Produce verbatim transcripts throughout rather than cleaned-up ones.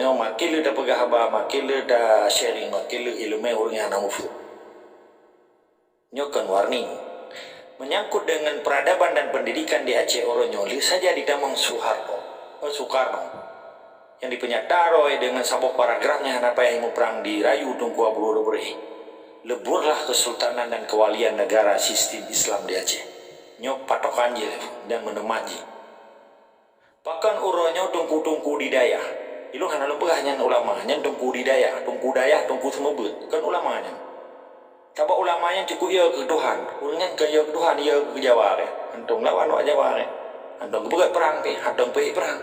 Nyoe makin le tapeugah haba, makin le ta-sharing, makin le ileumèe ureuëng nyang hana muphom. Nyoe kon warning. Menyangkut dengan peradaban dan pendidikan di Aceh uroe nyoe, le saja ditamong Soeharto, eh, Soekarno, nyang dipeunyata roh dengan saboh paragraf nyang hana payah muprang dirayu Teungku Abu Roro Beureueh. Leburlah kesultanan dan kewalian negara sistem Islam di Aceh. Nyoe patokan jih dan meuneumaj jih. Pakon uroe nyoe teungku-teungku di dayah? Ilôn hana lôn peugah nyan ulama, nyan teungku di dayah, teungku dayah, teungku seumeubeuet, kon ulama nyan. Sabab ulama nyan cukup yö keu Tuhan, ureuëng nyan kon yö keu Tuhan, yö keu Jawa kèe. Hantom lawan awak Jawa kèe. Hantom geupeugöt perang pih, hantom peuék perang.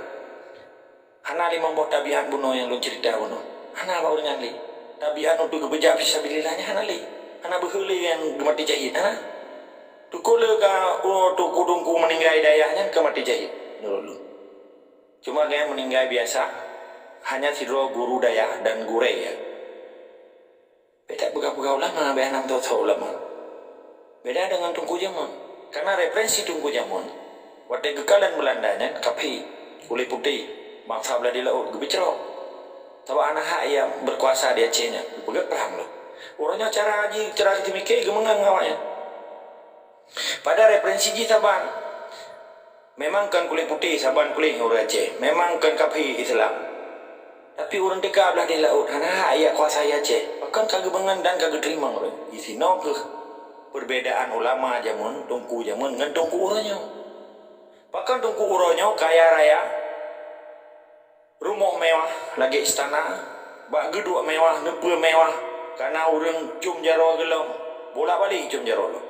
Hana limong boh tabiat bunoe nyang lôn ceurita bunoe. Hana bak ureuëng nyan lé. Tabiat untuk geupeujak fisabilillah nyan hana lé. Hana beuhe lé nyang geumaté jahét, hana. Teungku le ka, oh, teungku-teungku meuninggai dayah nyan ka maté jahét, menurut lôn. Cuma gobnyan meuninggai biasa, hanya sidroe guru dayah dan gurèe, ya. Beda peugah-peugah ulama, beda nam tho-tho ulama. Beda dengan teungku jameun. Karena referensi teungku jameun, watèe geukalon Beulanda nyan, kaphé, kulét putéh, bansa blah di laôt, geupeucrok. Sabab hana hak ia berkuasa di Aceh nyan, geupeugöt perang lom. Uroe nyoe cara jih, cara jih mike geumeungang awaknyan. Padahai referensi jih saban. Memang kon kulét putéh saban kulét ureuëng Aceh. Memang kon kaphé Islam. Tapi ureuëng teuka blah di laôt hana hak ia kuasai Aceh. Pakon ka geubeungon dan ka geuteurimong ureuëng. Disinoe kheueh perbedaan ulama jameun, teungku jameun ngon teungku uroe nyoe. Pakon teungku uroe nyoe kaya raya, rumoh mewah lagèe istana, bak geuduek mewah, neupeue mewah, kana ureuëng cum jaroe geulom, bolak-balik cum jaroe lom.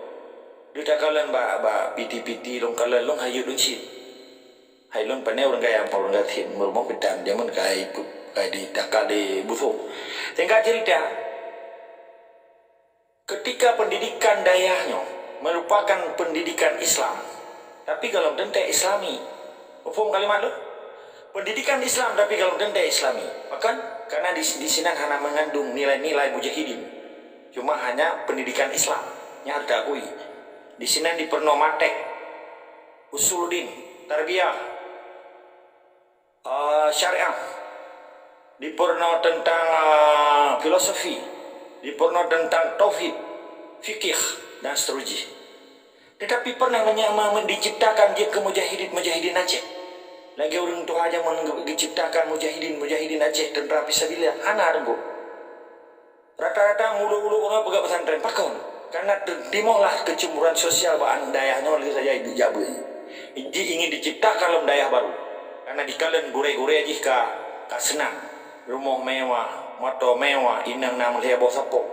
Deuh takalon bak, bak piti-piti lôn kalon lôn hayeu lôn cit. Hai lôn pane ureuëng kaya, ureuëng gasien, meurumoh peutan, jameun ka hai pu-, ka ditaka di buso. Singkat cerita, ketika pendidikan dayah nyoe merupakan pendidikan Islam, tapi golom teuntèe Islami. Muphom kalimat lôn? Pendidikan Islam, tapi golom teuntèe Islami. Pakon? Karena di, di sinan hana mengandung nilai-nilai mujahidin. Cuma hanya pendidikan Islam nyang harus diakui. Di sinan dipeurunoe mantek, usuluddin, tarbiyah, eh, syariah, dipeurunoe tentang, eh, filosofi, dipeurunoe tentang tauhid, fikih, dan seterusnya. Tetapi pernah menyama diciptakan jeuet keu mujahidin-mujahidin Aceh. Lagèe ureuëng tuha jameun geuciptakan mujahidin-mujahidin Aceh, tentara fisabilillah, hana teungku. Rata-rata mulo-ulo ureuëng peugah pesantren pakon. Karena timoh lah kecemburuan sosial bak aneuk dayah nyoe lheueh saja ibu jabeue. Ji ingin diciptakan lom dayah baru. Karena dikalon gurèe-gurèe jih ka, ka seunang. Rumoh mewah, moto mewah, inong na meulhèe boh sapo.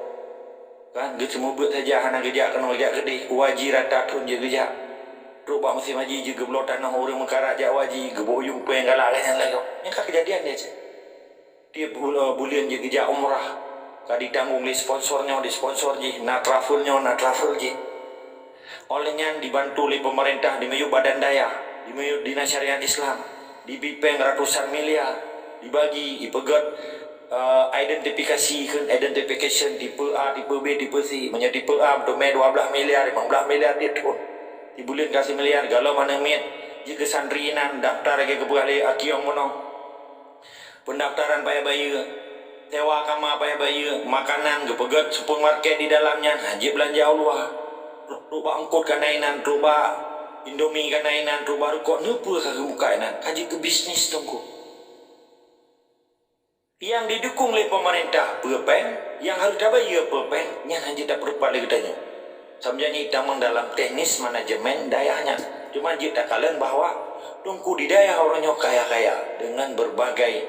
Kan, geuseumeubeuet saja hana geujak keunoe geujak keudeh, u haji rata thon jeuet geujak. Trok bak musém haji jeuet geubloe tanoh ureuëng meukarat jak u haji, geuboh yuem péng galak lagèe nyan lagèe. Nyan ka keujadian di Aceh. Tiep bu-, buleuen jeuet geujak umrah, ka ditanggong lé sponsor nyoe, di sponsor jih, na travel nyoe, na travel jih. Óh lheueh nyan dibantu lé peumeurintah, dimiyueb badan dayah, dimiyueb dinas syariat Islam, dibi péng ratusan miliar, dibagi, ipeugöt, eh, identifikasi kheun, identification tipe A, tipe B, tipe C. Meunyoe tipe A, teumè dua blaih miliar, limong blaih miliar di thon. Di buleuen ka similiar, galom aneuk miet, jeuet keu santri inan, daftar lagèe geupeugah lé Akyong bunoe. Pendaftaran payah bayeue, sewa kama payah bayeue, makanan geupeugöt supermarket di dalam nyan, hana jeuet beulanja u luwa. Trok bak eungkôt kana inan, trok bak Indomie kana inan, trok bak rukok, neupeue ka geubuka inan, ka jeuet keu bisnis teungku. Nyang didukong lé peumeurintah peue péng, nyang harôh tabayeue peue péng, nyan hana jeuet tapeurupat lé geutanyoe. Sampoe nyan tamong dalam teknis manajemen dayah nyan. Cuma jeuet takalon bahwa teungku di dayah uroe nyoe kaya-kaya dengan berbagai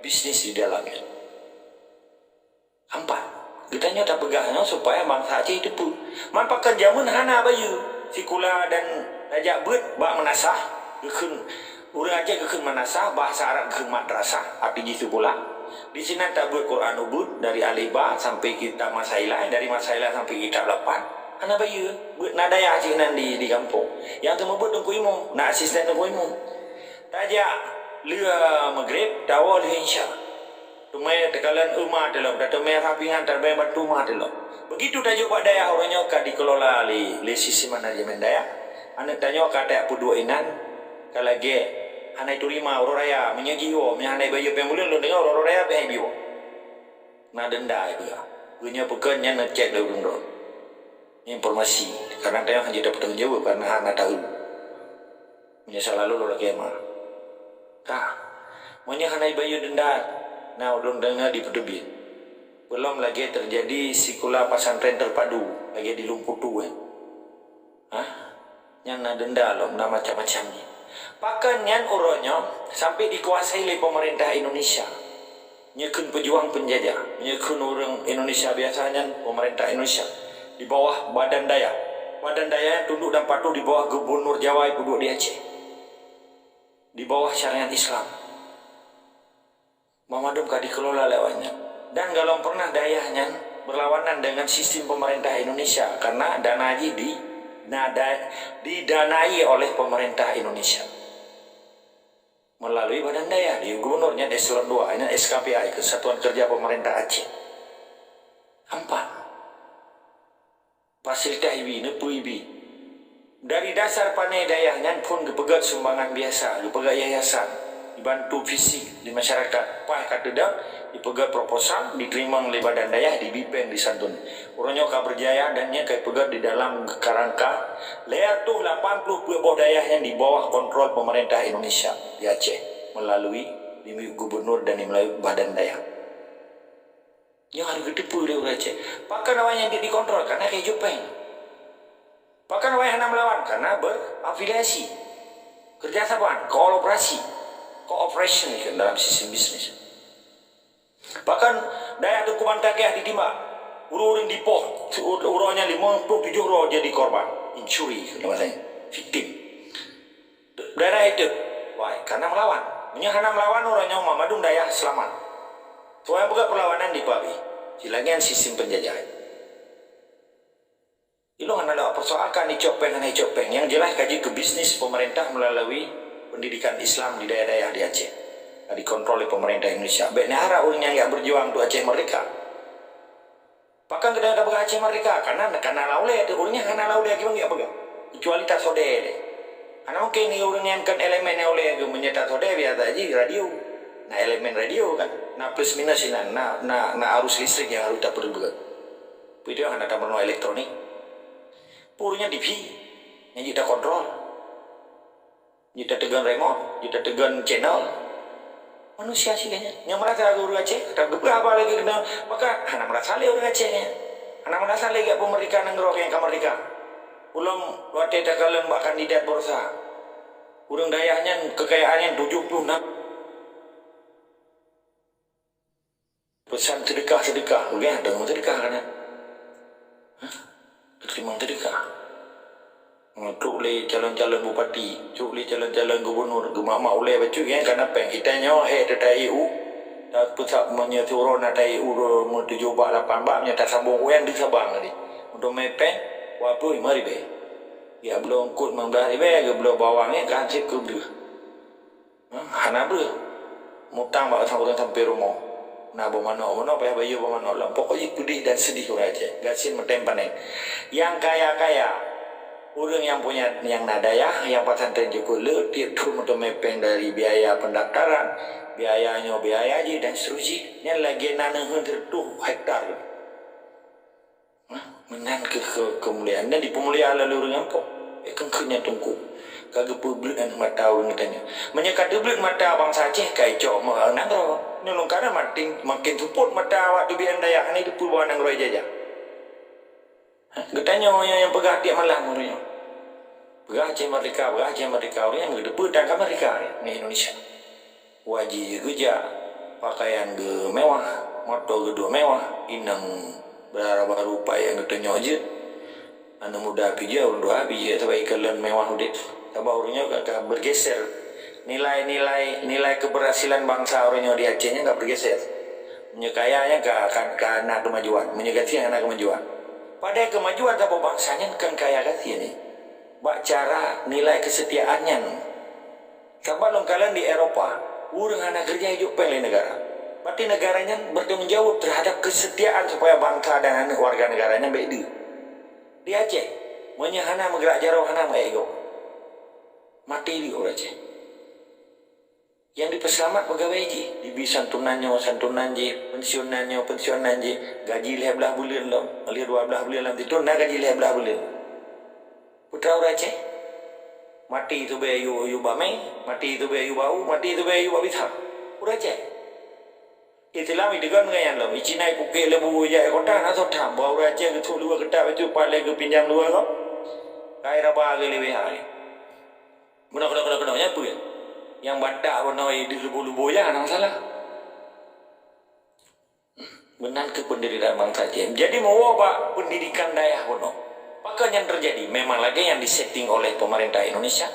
bisnis di dalamnya. Ampat, geutanyoe tapeugah nyoe supaya bansa Aceh teupeue. Man pakon jameun hana bayeue sikula dan tajak beuet bak meunasah, geukheun ureuëng Aceh geukheun meunasah, bahasa Arab geukheun madrasah, arti jih sikula. Di sinan tabeuet Quran ubit dari alif ba sampai kitab Masailah, dari Masailah sampai kitab lapan. Hana bayeue, beuet na dayah cit nan di, di gampông. Nyang teuma beuet teungku imum, na asisten teungku imum. Tajak lheueh Maghrib, tawoe lheueh Isya. Teumè teukalon eu ma teulom, tateumè rhah pingan, tateumè bantu ma teulom. Begitu tajok bak dayah uroe nyoe ka dikelola lé, lé sistem manajemen dayah. Aneuk tanyoe ka tajak peuduek inan, ka lagèe Hana jiturima uroe raya, meunyoe jiwoe, meunyoe hana jibayeue péng buleuen, lôn deungoe uroe-uroe raya pih hana jiwoe. Na denda jipeugah. Geunyoe peukon nyan neucék lé ureuëng droe. Informasi, karena tanyoe hana jeuet tapeutanggong jaweueb karena hana taeu. Meunyoe salah lôn, lôn lakée ma. Ka. Meunyoe hana jibayeue denda, na ulôn deungoe dipeuteubiet. Peulom lagée teujadi sikula pesantren terpadu, lagée di Lumputu, eh. Hah? Nyan na denda lom, na macam-macam jih. Pakon nyan uroe nyoe sampai dikuasai lé pemerintah Indonesia. Nyoe kheun pejuang penjajah, nyoe kheun ureuëng Indonesia biasa nyan pemerintah Indonesia. Di bawah badan dayah. Badan dayah tunduk dan patuh di bawah gubernur Jawa nyang peuduek di Aceh. Di bawah syariat Islam. Banmandum ka dikelola lé awaknyan. Dan golom pernah dayah nyan berlawanan dengan sistem pemerintah Indonesia karena dana jih di, na da-, didanai oleh pemerintah Indonesia. Melalui badan dayah di gubernur nyan eselon dua, nyan S K P I, Kesatuan Kerja Pemerintah Aceh. Empat. Fasilitas ibi, neupeu ibi. Dari dasar pané dayah nyan phon geupeugét sumbangan biasa, geupeugét yayasan, dibantu fisik di masyarakat. Paih ka teudong, dipeugét proposal, diteurimong lé badan dayah, dibi péng, disantun. Uroe nyoe ka berjaya dan nyan ka ipeugét di dalam kerangka lhée reutôh lapan ploh peuet boh dayah nyang di bawah kontrol pemerintah Indonesia di Aceh melalui di gubernur dan di melalui badan dayah. Nyoe harôh geuteupeue lé ureuëng Aceh. Pakon awaknyan jeuet dikontrol? Karena ka jijok péng. Pakon awaknyan hana meulawan? Karena berafiliasi. Kerja saban, kolaborasi. Cooperation kan dalam sistem bisnis. Pakon dayah Teungku Banta Kiah ditimbak? Ureuëng-ureuëng dipoh, uroe nyan limong ploh tujoh droe jadi korban. Injury, kata bahasa nyan. Victim. Daerah itu, wai, karena melawan. Meunyoe hana melawan, uroe nyoe mandum dayah selamat. Tuan peugah perlawanan di Pabi. Silangian sistem penjajahan. Ilong hana lewat persoalkan icok péng hana icok péng. Yang jelas ka jeuet keu bisnis pemerintah melalui pendidikan Islam di dayah-dayah di Aceh. Ka dikontrol oleh pemerintah Indonesia. Bék neuharap ureuëng nyang jak berjuang untuk Aceh merdeka. Pakon geutanyoe tapeugah Aceh merdeka? Karena, karena na ulée teuh, ureuëng nyan hana na ulée kiban geujak peugah. Kecuali tasodée lé. Hana mungken ureuëng nyan kon elemen nyang ulée geuh, meunyoe tasodée biasa jih radio. Na elemen radio kan, na plus minus inan, na, na, na arus listrik nyang harôh tapeureubeue. Video hana tameurunoe elektronik. Peue ureuëng nyan T V nyang jeuet takontrol. Jeuet tateugon remote, jeuet tateugon channel. Manusia sih nyan. Nyang meurasa ureuëng Aceh, ka geupeugah haba lagée keunoe, maka hana meurasa lé ureuëng Aceh nyan. Hana meurasa lé gak peumerdeka nanggroe nyang ka merdeka. Ulôn watée takalon bak kandidat bursa, ureuëng dayah nyan keukayaan nyan tujoh ploh nam. Peusan seudeukah-seudeukah, ureuëng deungoe seudeukah ka nyan. Hah? Teurimong seudeukah. Trok lé calon-calon bupati, trok lé calon-calon gubunur, geumak-mak ulée bacut nyan ka na péng. Kita nyoe hék teutai u, tapeusab meunyoe siuroe na tai u dua meutujoh bak lapan bak, meunyoe tasambong u nyang deuh sabang tadi. Untuk mé péng, dua ploh lima ribée. Ya bloe eungkot lima belas ribée, geubloe bawang nyan ka hanséb keu deuh. Hana breueh. Mutang bak ureuëng sampoe rumoh. Na boh manok, boh manok, payah bayeue boh manok lom. Pokok jih peudeh dan sedih ureuëng Aceh. Gasien meutem paneng. Nyang kaya-kaya, ureuëng nyang punya, nyang na dayah, nyang pesantren jeuet keu le, tiep thon meuteumé péng dari biaya pendaftaran, biaya nyoe, biaya jih, dan seterusnya. Nyan lagée na neuheun sireutoh hektar. Nah, meunan kheueh ke-, keumuliaan. Dan dipeumulia lé ureuëng nyan po. Eh, kheun-kheun nyan teungku. Ka geupeubleuet aneuk mata ureuëng geutanyoe. Meunyoe ka teubleuet mata bansa Aceh, ka icok meuhang nanggroe. Nyoe lôn kana makin, makin seupôt mata awak teubiet dayah, hana teupeue bahwa nanggroe jijajah. Hah, geutanyoe nyang, nyang peugah tiep malam ureuëng nyoe. Peugah Aceh merdeka, peugah Aceh merdeka, ureuëng nyan geuteupeue tan ka merdeka ngon Indonesia. Wajée geuh jak, pakaian geuh mewah, moto geuh duek mewah, inong dara barô paih nyang geutunyok jeuet. Aneuk muda pih jeuet, ureuëng tuha pih jeuet, sabab ikalon mewah udeb. Sabab ureuëng nyoe ka, ka bergeser. Nilai-nilai, nilai keberhasilan bansa ureuëng nyoe di Aceh nyan ka bergeser. Meunyoe kaya nyan ka, ka, ka na kemajuan. Meunyoe gasien hana kemajuan. Padahai kemajuan saboh bansa nyan kon kaya gasien nyan. Bak cara nilai kesetiaan nyan. Sabab lôn kalon di Eropa, ureuëng hana keureuja ijok péng lé neugara. Berarti neugara nyan bertanggung jaweueb terhadap keusetiaan supaya bansa dan aneuk warga neugara nyan bék deuh. Di Aceh, meunyoe hana meugerak jaroe, hana meuék gob, maté deuh ureuëng Aceh. Nyang dipeuseulamat peugawée jih, dibi santunan nyoe santunan jih, pensiunan nyoe pensiunan jih, gaji lhée blaih buleuen lom, lhée dua blaih buleuen lam sithon na gaji lhée blaih buleuen. Peue teuma ureuëng Aceh? Maté tubée yue, yue bak mé, maté tubée yue bak u, maté tubée yue bak bithang. Ureuëng Aceh. Islam iteugon ngon nyan lom, icina ipukée lé bu ijak kota na soe tham, bah ureuëng Aceh geutôk luwa keutab itu paléng geupinjam luwa lom. Kai raba geuh leubeh hai. Keunoe, keunoe, keunoe, keunoe, nyan peue? Nyang batak bunoe ideuh lubo-lubo ya, nyang salah. Meunan keuh peundirian bansa Aceh. Jadi meuwoe bak pendidikan dayah bunoe. Pakon nyan teujadi? Memang lagée nyang disetting oleh pemerintah Indonesia,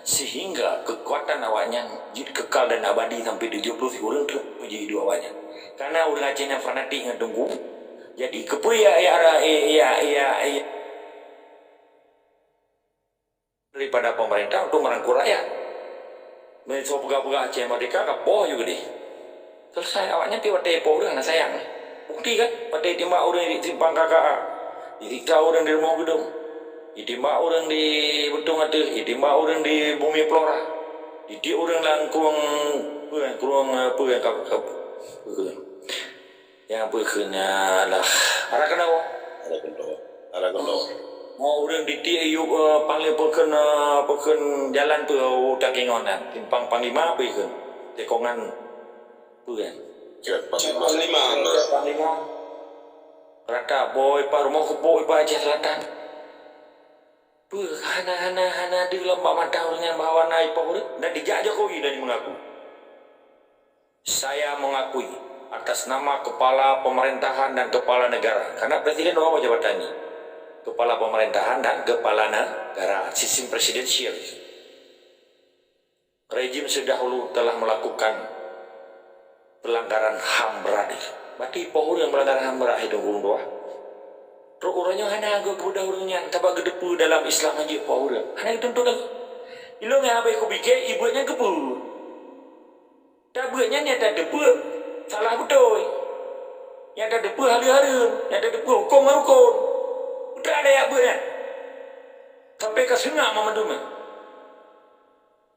sehingga kekuatan awaknyan jeuet kekal dan abadi sampai tujuh puluh sikureueng trok peujeuet idup awaknyan. Karena ureuëng Aceh nyang fanatik ngon Teungku, jadi keupeue ya, ya, ya, ya, ya, ya, daripada pemerintah untuk merangkul rakyat. Meunyoe peugah-peugah Aceh merdeka ka poh ju geudeh. Selesai, awaknyan pi watée poh ureuëng hana sayang. Bukti kan? Watée timbak ureuëng di simpang K K A, disiksa ureuëng di Rumoh Geudong, ditimbak ureuëng di Beutong Ateueh, ditimbak ureuëng di Bumi Pelora, ditiek ureuëng lam krueng, peue, krueng, eh, peue, ka, ka, peue. Nyang peue kheun nyan lah. Ara keunoe. Ara keunoe. Ara keunoe. Mo ureuëng ditiek yub, eh, panglima peue kheun, eh, peue kheun jalan peue, oh, takingon nyan. Simpang Panglima peue kheun. Tikongan peue kan? Cek Panglima. Cek Panglima. Rata boy pa rumoh keupoh iba Aceh Selatan. Peue hana, hana, hana deuh lom bak mata ureuëng nyan bahwa na ipoh ureuëng? Dan dijak Jokowi dan mengaku. Saya mengakui atas nama kepala pemerintahan dan kepala negara. Karena presiden dua jabatan ni. Kepala pemerintahan dan kepala negara. Sistem presidensial. Rejim terdahulu telah melakukan pelanggaran ham berat. Berarti poh ureuëng pelanggaran ham berat itu ureuëng dua. Trok ureuëng nyoe hana geubeudôh ureuëng nyan, sabab geuteupeu dalam Islam hanjeuet poh ureuëng. Hana geutuntut lagi. Ilong nyang habéh kupike, ibuet nyan keupeue? Tabeuet nyan nyang tateupeu salah beutôi. Nyang tateupeu haleuh hareuem, nyang tateupeu huköm ngon rukon. Putra ada yak beuet nyan. Sampai ka seungak mamandum nyan.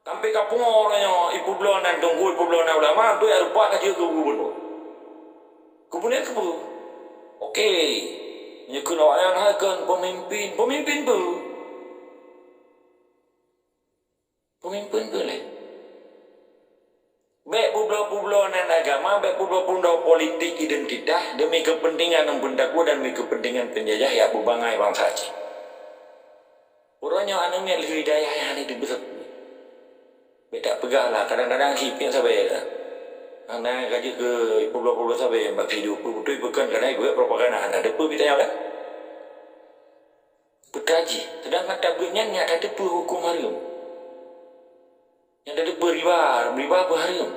Sampai ka pungo uroe nyoe, ipeubloe nan teungku, ipeubloe nan ulama, tu yak rupa ka jeuet keu gubernur. Gubernur keupeue? Oke. Nyoe keunoe awaknyan hai kon pemimpin. Pemimpin peue? Pemimpin peue lé? Bék peubloe-peubloe nan agama, bék peubloe-peubloe politik identitas demi kepentingan ureuëng peundaku dan demi kepentingan penjajah yak beubangai bansa Aceh. Uroe nyoe aneuk miet lheueh dayah nyan hana teupeue sapeue. Bék tapeugah lah, kadang-kadang sipeng sabe lah. Hana ka jeuet keu peubloe-peubloe sabe bak video, peue beutôi peue kon, kadang ibuet propaganda, hana teupeue bit tanyoe kan? Peue jih, seudangkan tabeuet nyan nyang tateupeue huköm hareuem. Nyang tateupeue riba, riba peue hareuem.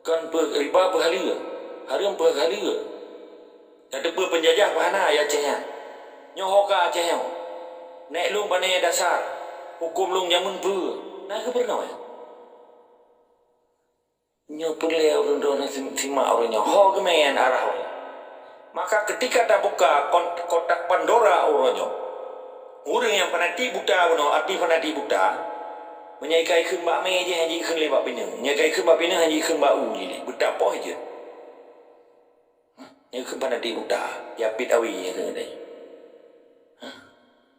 Kon peue riba peue haleuem, hareuem peue haleuem. Tateupeue peunjajah peue hana, ya Aceh nyan. Nyoe ho ka Aceh nyoe. Nèk lôn pané dasar, huköm lôn jameun peue. Na keuh peurunoe. Nyoe peureulée ureuëng droeneueh sim-, simak uroe nyoe. Ho geumeu'en arah uroe nyoe. Maka ketika tabuka kon-, kotak Pandora uroe nyoe, ureuëng nyang fanatik buta bunoe, arti fanatik buta, meunyoe ka ikheun bak mé jih hana jikheun lé bak pineung, meunyoe ka ikheun bak pineung hana jikheun bak u jih lé, beutapoh jeuet. Nyoe keuh fanatik buta, yapit awi nyoe keuh tadi. Hah?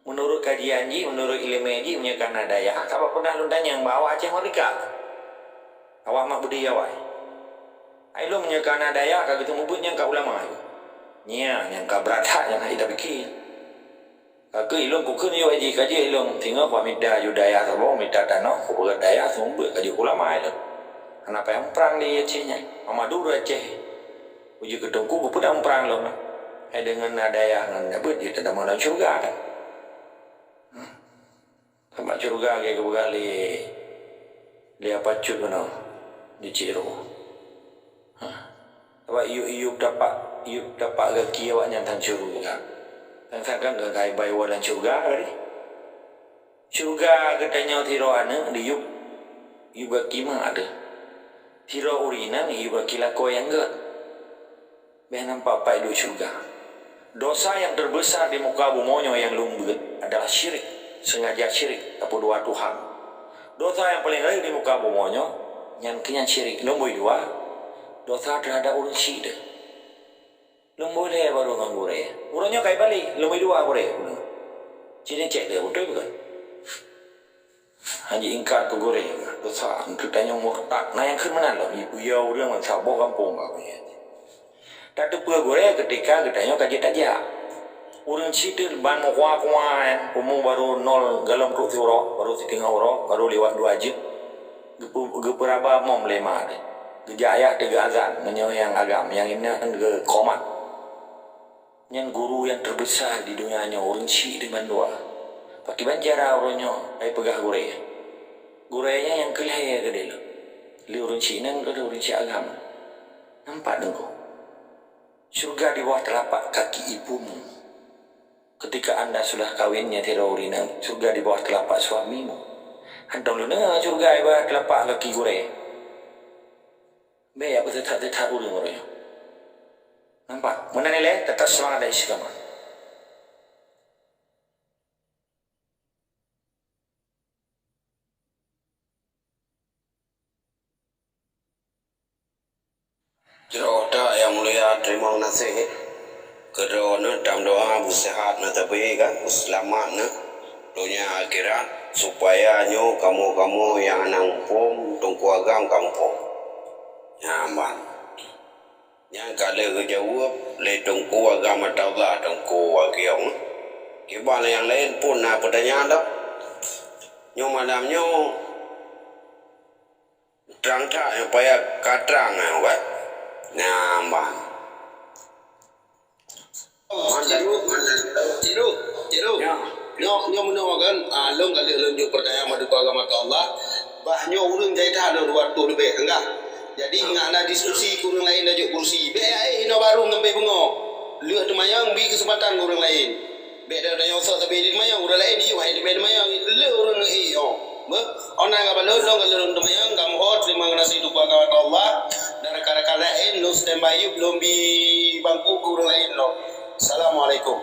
Meunurot kajian jih, meunurot iéleumé jih, meunyoe ka na dayah, sabab peunah lôn tanyong bak awak Aceh Merdeka. Awak mak beudé awai. Hai lôn meunyoe ka na dayah, ka geuteumeubeuet nyang ka ulama. Nyan, nyang ka brat that, nyang hana tapike. Ka keuh ilôn kukheun yue jih ka jeuet ilôn, singoh bak mita ju dayah saboh, mita tanoh, kupeugah dayah seumeubeuet ka jeuet ulama ilôn. Hana payah muprang di Aceh nyan. Mamadu ureuëng Aceh. Ujeue keu teungku, keupeue tamuprang lôn? Hai deungon na dayah ngon na beuet jeuet tatamong lam syeuruga kan? Hmm. Sabab syeuruga lagée geupeugah lé, lé apa cut bunoe di Ciro. Hah. Sabab iyup-iyup tapak, iyup tapak gaki awaknyan tan syeuruga. Tan sangka geugai bai woe lam syeuruga tadi. Syeuruga geutanyoe sidroe aneuëk diyup, yup gaki mak teuh. Sidroe ureuëng inong yup gaki lakoe nyang gét. Bék nampak pai duek syeuruga. Dosa nyang teubeusa di muka bumoe nyoe nyang lôn beuet adalah syirik, seungaja syirik, tapeuduwa Tuhan. Dosa nyang paleng rayeuk di muka bumoe nyoe, Nyan keuh nyan syirik. Nombor dua, dosa terhadap ureuëng syiek deh. Nombor lhée baru ngon gurée. Uroe nyoe kai balek, nombor dua gurée. Cit cek deh, beutôi bukan? Hana ingkar keu gurée, dosa, keu tanyoe murtad. Nah, nyang kheun meunan lom, ipeuyah ureuëng ban saboh gampông ka. Tateupeue gurée ketika geutanyoe ka jeuet tajak. Ureuëng syiek ban meukuah-kuah, umu baru nol galom trok siuroe, baru siteungoh uroe, baru liwat dua jeuem. Geupeu-, geupeuraba mom lé ma teuh. Geujak ayah teuh geuazan, meunyoe nyang agam, nyang inan geukomat. Nyan guru nyang teubeusa di donya nyoe, ureuëng syiek di bandua. Pakriban cara uroe nyoe, ai peugah gurée. Gurée nyan nyang keu lhée keudeh lom. Lé ureuëng syiek nyan, lé ureuëng syiek agam. Nampak deungoe. Syurga di bawah telapak kaki ibumu. Ketika anda sudah kawin, nyan sidroe ureuëng inong, syurga di bawah telapak suamimu. Hantom lôn deungoe syurga di bawah telapak kaki gurée. Bék ya beuteutat-teutat ureuëng uroe nyoe. Nampak? Meunan ilée, tetap seumangat dan istiqamah. Jroh that nyang mulia, teurimong gaséh. Keudroe neuh tameudoá beuseuhat neuh tapi kan, beuseulamat neuh donya akhirat, supaya nyoe kamoe-kamoe nyang hana muphom Teungku Agam ka muphom. Nyan ban. Nyang ka lheueh geujaweueb lé Teungku Agam Atallah, Teungku Agiong. Kiban nyang laén pun na peutanyaan dak? Nyoe malam nyoe trang that nyang payah ka trang nyoe kan? Nyan ban. Cik Ru, Cik Ru, Cik Ru. Ya. Nyoe, nyoe meunoe kan, ah, lôn ka lheueh lôn jok peutanyaan bak Teungku Agam Atallah. Bah nyoe ureuëng jai that lôn dua reutôh leubeh, enggak? Jadi, ngat na diskusi keu ureuëng laén laju kursi. Bék, eh, inoe barô ngon bék beungoh. Lheueh teumanyong, bri keuseumpatan keu ureuëng laén. Bék dah tanyong soe sabe jitanyong, ureuëng laén jiyue hai leubeh tanyong, le ureuëng laén nyoe. Beuh, oh na ka balon lôn, ka lôn tanyong, kamoe ho, terima kasih Teungku Agam Atallah. Dan rakan-rakan laén, lôn standby yub, lôn bi bangku keu ureuëng laén lom. Assalamualaikum.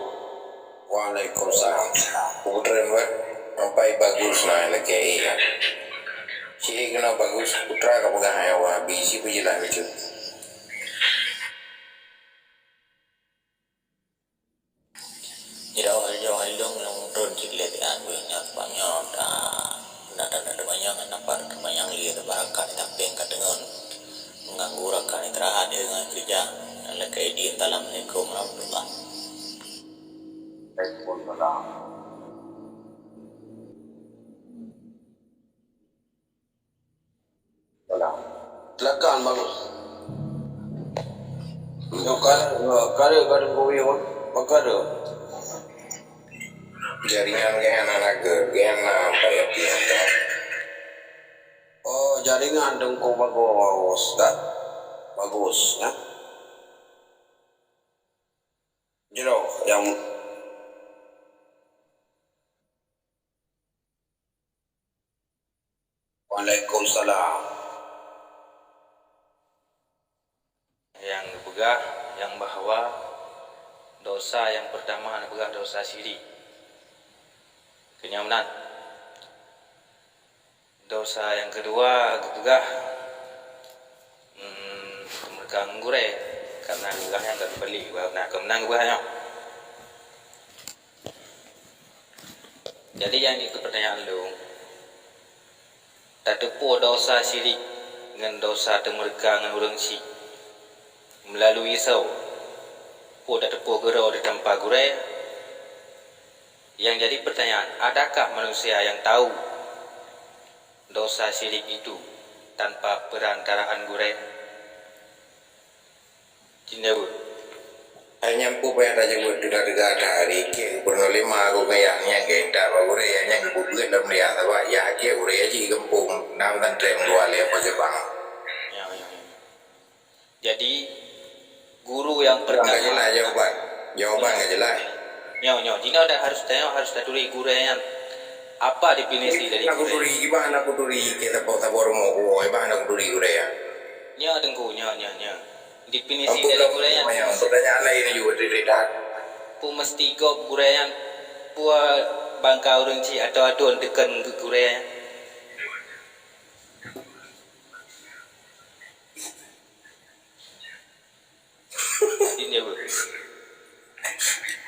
Waalaikumsalam. Putra buat sampai bagus nah lagi iya. Cik kena bagus putra ka pegang ayah Wahabi, si pejelas lucu. Jauh-jauh ilong nyang turun cit lé tian wéh nyan Spanyol, dan datang dari Manyang, nampak dari Manyang lihat barakat di samping ka deungon mengganggu rakan istirahat di dengan kerja. Dan lagi izin, Assalamualaikum warahmatullahi. Waalaikumsalam. Silakan, Bang. Yo, kada, kada, kada kuwi, Bang. Bang, kada. Jaringan gaya anak naga, gaya anak apa ya, dia, dia. Oh, jaringan dengku bagus, dah. Bagus, ya. Jero, yang Waalaikumsalam. Nyang geupeugah nyang bahwa dosa nyang peurtama neupeugah dosa syirik. Keu nyang meunan. Dosa nyang keudua geupeugah, hmm, meureuka ngon gurée, karena geupeugah nyan ka geupeulé, bah na keu meunan geupeugah nyoe. Jadi, nyang jeuet keu peutanyaan lôn, tateupeue dosa syirik ngon dosa teumeureuka ngon ureuëng syiek meulalui soe? Peue tateupeue keudroe di teumpat gurée? Nyang jadi peutanyaan, adakah manusia nyang tahu dosa syirik itu tanpa perantaraan gurée? Cit jaweueb. Hai nyan peue payah tajaweueb, teuga-teuga that hari keu peureulée lima geupeugah nyan geuintat bak gurée, nyan geupeubeuet lom liang sabab jak keu gurée jih geumpung na meugantreng dua lé po Jepang. Ya, ya, ya. Jadi, guru nyang Ka peurtama jeulaih jawaban. Jawaban ka jeulaih. Nyoe, nyoe, jinoe dah harus tanyong, harus taturi gurée nyan. Apa definisi dari gurée? Nak kuturi, kiban nak kuturi, keu sapo-sapo rumoh gurée, kiban nak kuturi gurée nyan. Nyoe, Teungku, nyoe, nyoe, nyoe. Definisi dari gurée nyan. Ampun, pertanyaan lain juga tidak. Peue meusti gob gurée nyan, peue bangka ureuëng cit atau aduen teukeun gurée nyan? Ya, betul.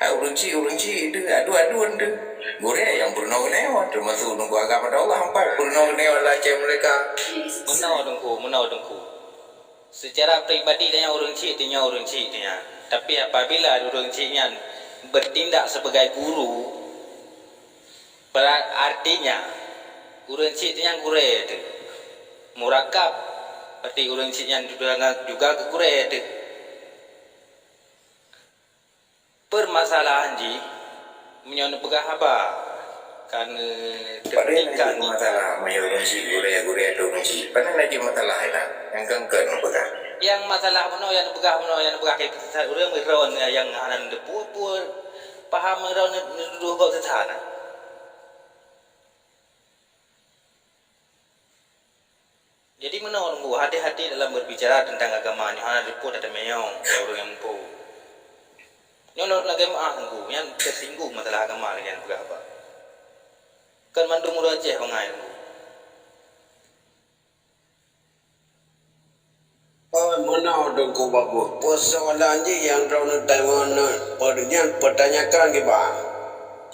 Ha, ureuëng chik, ureuëng chik, itu adu-adu tu. Gurée nyang peurunoe geuneuk, termasuk nunggu agama Allah, empat peurunoe geuneuk lah cek mereka. Meunoe Teungku, meunoe Teungku. Secara pribadi tanyoe ureuëng chik, tanyoe ureuëng chik tanyoe. Tapi apabila ureuëng chik nyan bertindak sebagai guru, berarti nyan ureuëng chik tanyoe gurée teuh. Murakab, berarti ureuëng chik nyan juga, juga gurée teuh. Permasalahan jih, meunyoe neupeugah haba, ka Padahal na neuterbitkan cit masalah, meunyoe ureuëng chik gurée, gurée atau ureuëng chik. Padahal na cit masalah inan, nyang kan keu neupeugah. Nyang masalah bunoe, nyang neupeugah bunoe, nyang neupeugah keu sisat ureuëng, meurôn nyang hana neupeue-peue, paham meurôn neutuduh gob sisat na. Jadi meunoe Teungku, hati-hati dalam berbicara tentang agama nyoe, hana dipeue tateumanyong lé ureuëng nyang muphom. Nyoe lôn lagée meuáh Teungku, nyan teusinggung masalah agama lagée nyang peugah haba. Kon mandum ureuëng Aceh bangai Teungku. Oh, meunoe Teungku Bagus. Persoalan jih nyang droeneuh tanyoe nyan, nyan pertanyakan kiban.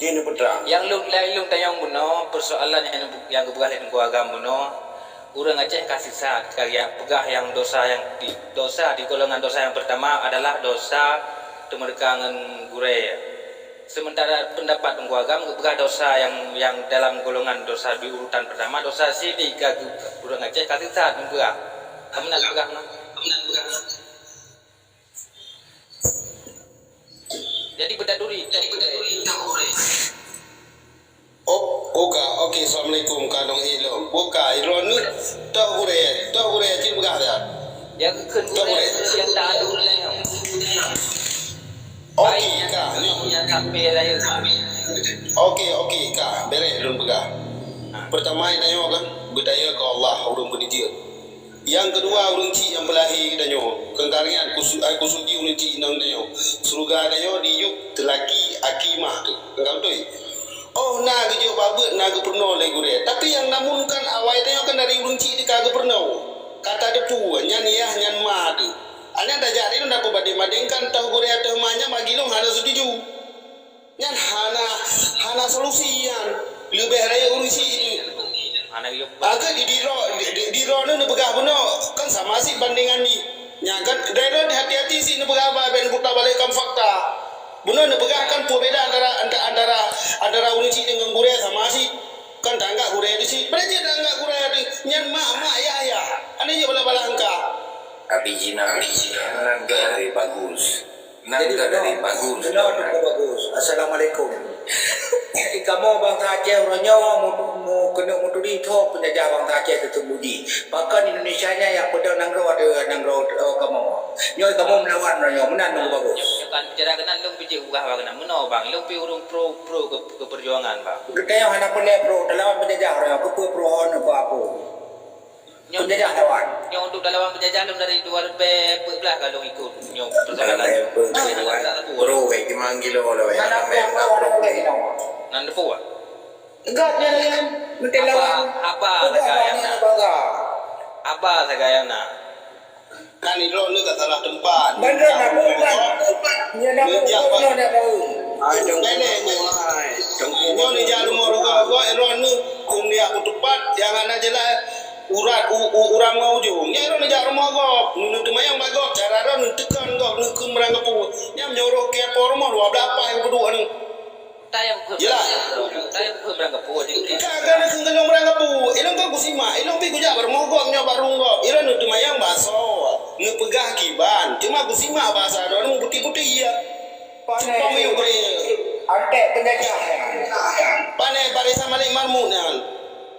Jih neupeutrang. Nyang lôn, nyang lôn tanyong bunoe, persoalan nyang, nyang geupeugah lé Teungku Agam bunoe, ureuëng Aceh ka sisat, ka geujak peugah nyang dosa nyang di, dosa di golongan dosa nyang pertama adalah dosa teumeureuka ngon gurée. Sementara pendapat Teungku Agam geupeugah dosa nyang, nyang dalam golongan dosa di urutan pertama, dosa syirik ka geu-, ureuëng Aceh ka sisat geupeugah. Ka meunan peugah meunan. Jadi beutaturi, jadi beutaturi. Oh, oke, oke, assalamualaikum, ka lôn ilom. Buka, ilom ni, toh gurée, toh gurée, cit peugah dah. Nyang kheun gurée, nyang tak ada gurée. Oke, ka, nyoe. Nyang sampai lahir. Oke, oke, ka, beres lôn peugah. Ha. Pertama, tanyoe kan, beutanya ke Allah, ureuëng peunijeuet. Nyang keudua, ureuëng chik nyang peulahé geutanyoe. Keungkarian kusu-, ai kusuji ureuëng chik inong tanyoe. Syeuruga tanyoe diyueb teulaki aki mah teuh. Ka beutôi? Oh, na geujok babeuet, na geupeurunoe lé gurée. Tapi nyang namunkan awai tanyoe kan dari ureuëng chik teuka geupeurunoe. Ka tateupeue, nyan yah, nyan ma teuh. Anyan tajak rinong tapeupadeng-padengkan toh gurée ateueh ma nyan bagi lôn hana setuju. Nyan hana, hana solusi nyan. Leubeh rayeuk ureuëng chik. Hana geuyue. Maka di, di droe, di, di, di droeneuh neupeugah bunoe, kan sama sit bandingan jih. Nyan kan, droeneuh hati-hati sit neupeugah haba, bèk neuputabalikkan fakta. Bunoe neupeugah kan peue beda antara, anta-, antara, antara ureuëng chik deungon gurée sama sit. Kan taanggap gurée di sit. Padahai jih taanggap gurée di, nyan mak, mak, yah, yah. Hana jeuet bala-bala angka. Abi Jina, Abi Jina, nan geuh bagus. Nan jadi, ka dari bagus. Benar, benar, bagus. Assalamualaikum. Kamoe bansa Aceh uroe nyoe mu-, mu-, keuneuk meuturi tho peunjajah bansa Aceh teuseumbunyi. Pakon Indonesia nyan nyang peudong nanggroe ateueh nanggroe, eh, kamoe. Nyoe kamoe meulawan uroe nyoe, meunan nyoe bagus. Bukan bicara keunan, lôn pih cit peugah bak keunan. Meunoe, Bang, lôn pih ureuëng pro, pro ke, keperjuangan, Bang. Geutanyoe hana peureulée pro, talawan peunjajah uroe nyoe, keupeue pro hon, keupeue apo. Nyoe, peunjajah lawan. Nyoe untuk talawan peunjajah lom dari dua ribèe peuet blah ka lôn ikut. Nyoe persoalan. Dua ribèe peuet blah. Bro, eh, gimana gilo lo, eh? Nan teupeu, ah? Enggak, dia yang mungkin lawan. Apa, apa sagai na? Apa sagai na? Kan idrok ni ka salah tempat. Bener, aku bukan. Nyoe nak bukan, nyoe nak bau. Ai, Teungku, ai, Teungku. Nyoe neujak rumoh ruga, idrok ni, kum ni aku tempat, nyang hana jelas. Urat u-, u-, urang ngon ujong. Nyan droeneuh jak rumoh gob, neuneuk teumayang bak gob, cara droeneuh neuteukon gob, neukheun meurangkapeue. Nyan meunyoe roh keu po rumoh dua blah paih geupeuduek nyoe. Jelas? Ka, ka neukheun keunoe meurangkapeue. Ilong ka kusimak, ilong pih kujak bak rumoh gob nyoe bak rumoh gob. Ilong neuk teumayang basoe, neupeugah kiban. Cuma kusimak basa droeneuh meuputéh-putéh ya. Pane, antek peunjajah. Pane barisan Malik Mahmud nyan.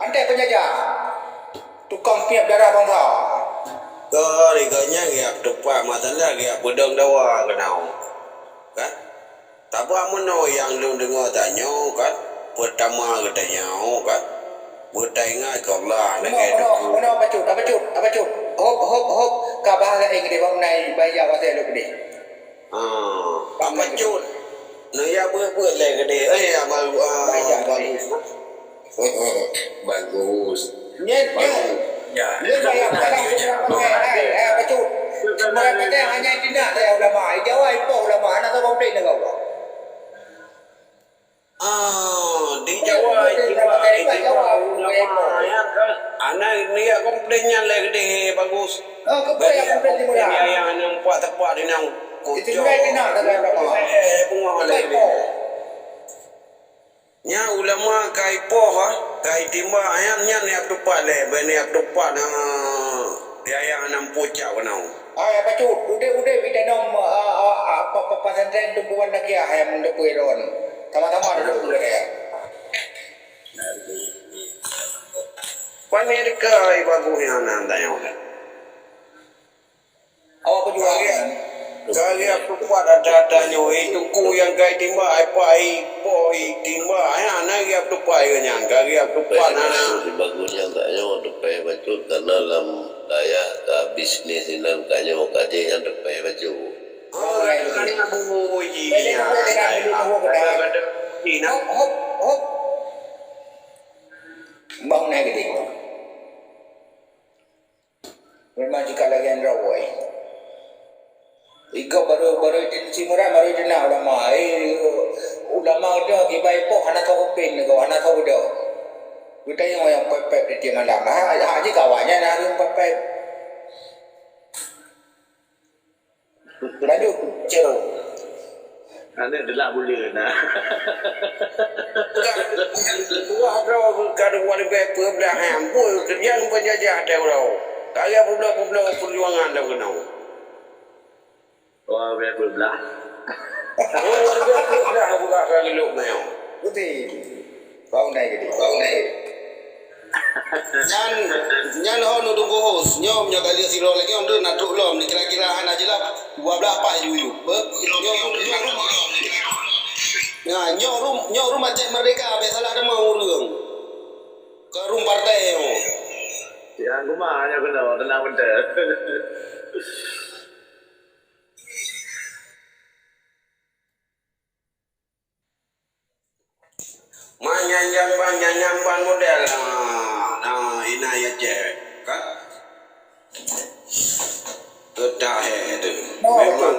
Antek peunjajah. Tukang tiep darah bansa. Keu geuh nyan geujak tupat masalah, geujak peudong dawa keunoe. Kan? Tapi meunoe nyang lôn deungoe tanyoe kan, peutama geutanyoe kan, beutaingat keu Allah lagèe Teungku. Meunoe, meunoe, bacut, bacut, bacut. Hop, hop, hop. Ka bahasa Inggris, hop, nai, baya bahasa Inggris. Ah, Pak Cut. Nah, ya, buet-buet lé geude. Eh, ya, baru, ah, bagus. Bagus. Nyet, nyet. Ya. Nyet, ya, ya, ya. Eh, eh, Pak Cut. Sebenarnya hanya tindak saya ulama. Di Jawa ipoh ulama, hana soe komplain deungon Allah. Ah, di Jawa ipoh ulama, ya kan? Hana niat komplain nyan lé keudeh bagus. Oh, keubah ya komplain di murah. Yang hana empat tepat di nang kocok. Itu juga tindak saya ulama. Eh, bunga lé. Ipoh. Nyan ulama ka ipoh, ah, ka itimbak, nyan, nyan niat tupat lé, bèk niat tupat, ah, yah-yah nam pucak keunoe. Hai, apa tu? Udép-udép itanom, ah, ah, ah, pa-, pa-, pesantren Teungku Wan Nakiah nyang meuteupeue droen. Sama-sama duduk dulu ya. Pane dekai bagus nyan nan tanyong. Awak peujuang. Kagèe, kagèe peupat ata-ata nyoe, eh, teungku nyang kai timbak, eh, pai, poi, timbak, eh, hana gèe peupat nyan, kagèe peupat hana. Bagus nyang tanyoe teupai bacut, karena lam dayah ka bisnis inan tanyoe ka jih nyang teupai bacut. Oh, kan, kan, Abu Haji, ya, ya, ya. Hop, hop, hop. Bang naik gede. Memang jika lagèe nyan rawai. Igob baru, baru di Simuran, baru di na ulama. Eh, ulama udah kibai poh, hana soe kupin, hana soe udah. Kita yang, yang pepet di malam. Ha, ha, jika awaknya nak pepet. Lanjut, Cero. Aneuk delak buleuen na. Wah, droe ka dua ribèe peuet blah, eh, ampôn, keureuja penjajah teuh uroe. Ka ya peubloe-peubloe peujuangan teuh keunoe. Dua ribèe peuet blah. Dua ribèe peuet blah buka ka geulok meuh. Beutôi. Bau nai gede, bau nai. Nyan, nyan ho nudong khusus. Nyoe, nyoe kali sidroe lagi, on na trok lom, kira-kira hana jelas dua blah paih juyup. Beuh? Nyoe, nyoe rum, ya, nyoe rum, nyoe rum Aceh Merdeka, biasalah ada mau ureueng. Ke rum partai nyoe. Ya, aku mah hanya kena tenang betul. Ma nyan jamban, nyan jamban model, ah, nah, ina ya cek, kan? Teutah, eh, tu. Memang.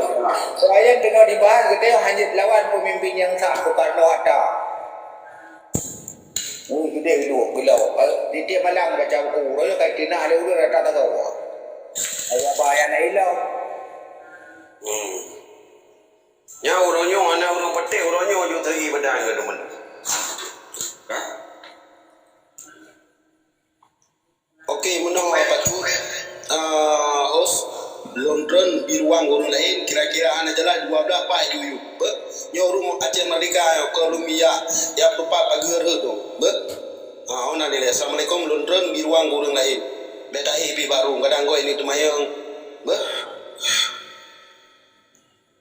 Saya dengar dibahas, kita hanya lawan pemimpin yang sah, Soekarno Hatta. Oh, gede dulu, gelo. Di tiap malam baca buku, raya kai tina ada udah datang tahu. Saya bayar nak hilang. Hmm. Nyan uroe nyoe, hana uroe peuteh, uroe nyoe jeuet teugi badan keu teumeunan. Hah? Oke, meunoe apa tu? Ah, host, lôn treun di ruang ureueng laén, kira-kira hana jalan dua blah paih juyup. Beuh, nyoe rumoh Aceh Merdeka, nyoe keu lôn miyah, ya peupat pageue rhot tu. Beuh. Ah, ona dilèe. Assalamualaikum, lôn treun di ruang ureueng laén. Bèk tahi pih baru, kadang goi ni teumayang. Beuh.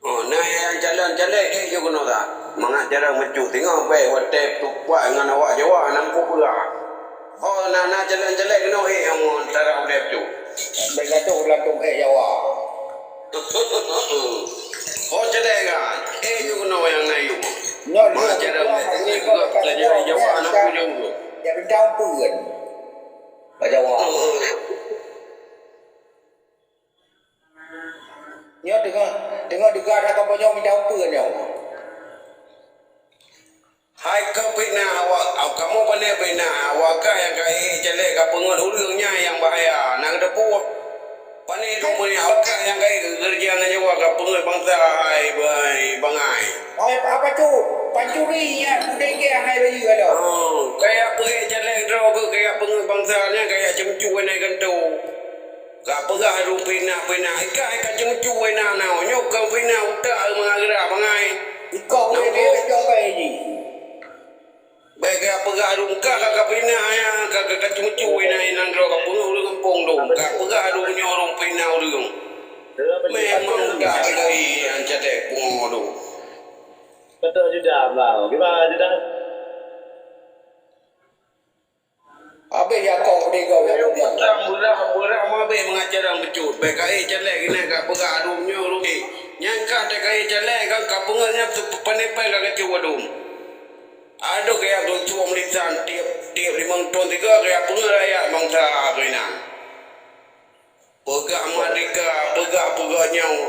Oh, na nyang calon caleg, eh, jeuet keunoe that. Mangat jarang meucue. Teungoh bèe watèe tupat ngon awak Jawa, nang peue peugah. Oh, na, na calon caleg keunoe, eh, nyang tara udép tu. Bèk gatoh lam tungkèe Jawa. Oh, caleg kan? Eh, jeuet keunoe nyang na yue. Mangat jarang udép. Eh, peugah, peugah Jawa, nang peue jeuet keunoe. Ya, bintang pun. Bak Jawa. Oh, oh. Nyoe teungoh, teungoh deuga that kamoe nyoe mita upeue nyoe. Hai keu fitnah awak, kamoe pane fitnah awak kah nyang ka éh caleg ka peungeut ureueng nyan nyang bahaya. Na geuteupeue? Pane dum meunyoe awak kah nyang ka éh keureuja ngon nyawa ka peungeut bansa hai bangai. Hai apa tu? Pancuri nyan udeng ke hai bayeue aloe. Oh, kaya peugét caleg droe keu kaya peungeut bansa nyan kaya ceumeucue nai gantoe. Ka peugah lôn fitnah-fitnah, ikah ka ceumeucue na na, nyoe kon fitnah utak mangat geura bangai. Ikah ulèe deh jok kai jih. Bèk ka peugah lôn ka ka fitnah ya, ka ka ceumeucue na inan droe ka peungeuh ureueng gampông dong. Ka peugah lôn nyoe ureueng fitnah ureueng. Memang utak lagèe nyan catek pungo dong. Betul juga, Bang. Gimana juga? Habéh jakong meudigoe. Beurah, beurah, beurah meuhabéh meungaca dong beucut. Bèk ka éh caleg inan ka peugah adu meunyoe rugi. Nyang ka teuka éh caleg kan ka peungeut nyan teupeunipai ka geucue adu. Aduh, kaya geucue meulisan tiep, tiep limong thon tiga kaya peungeut rakyat bansa keuinan. Peugah merdeka, peugah-peugah nyoe.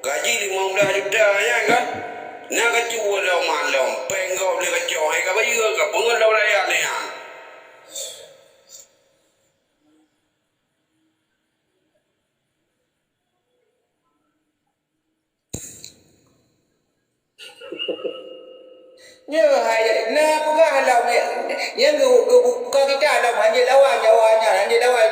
Gaji limong blaih juta, nyan kan? Na kacu lom malom, péng gob lé kacok, hai ka bayeue, ka peungeut lom rakyat nyan. Nyoe hai, na peugah lom, nyang geu-, geubuka kita lom, hanjeuet lawan Jawa nyan, hanjeuet lawan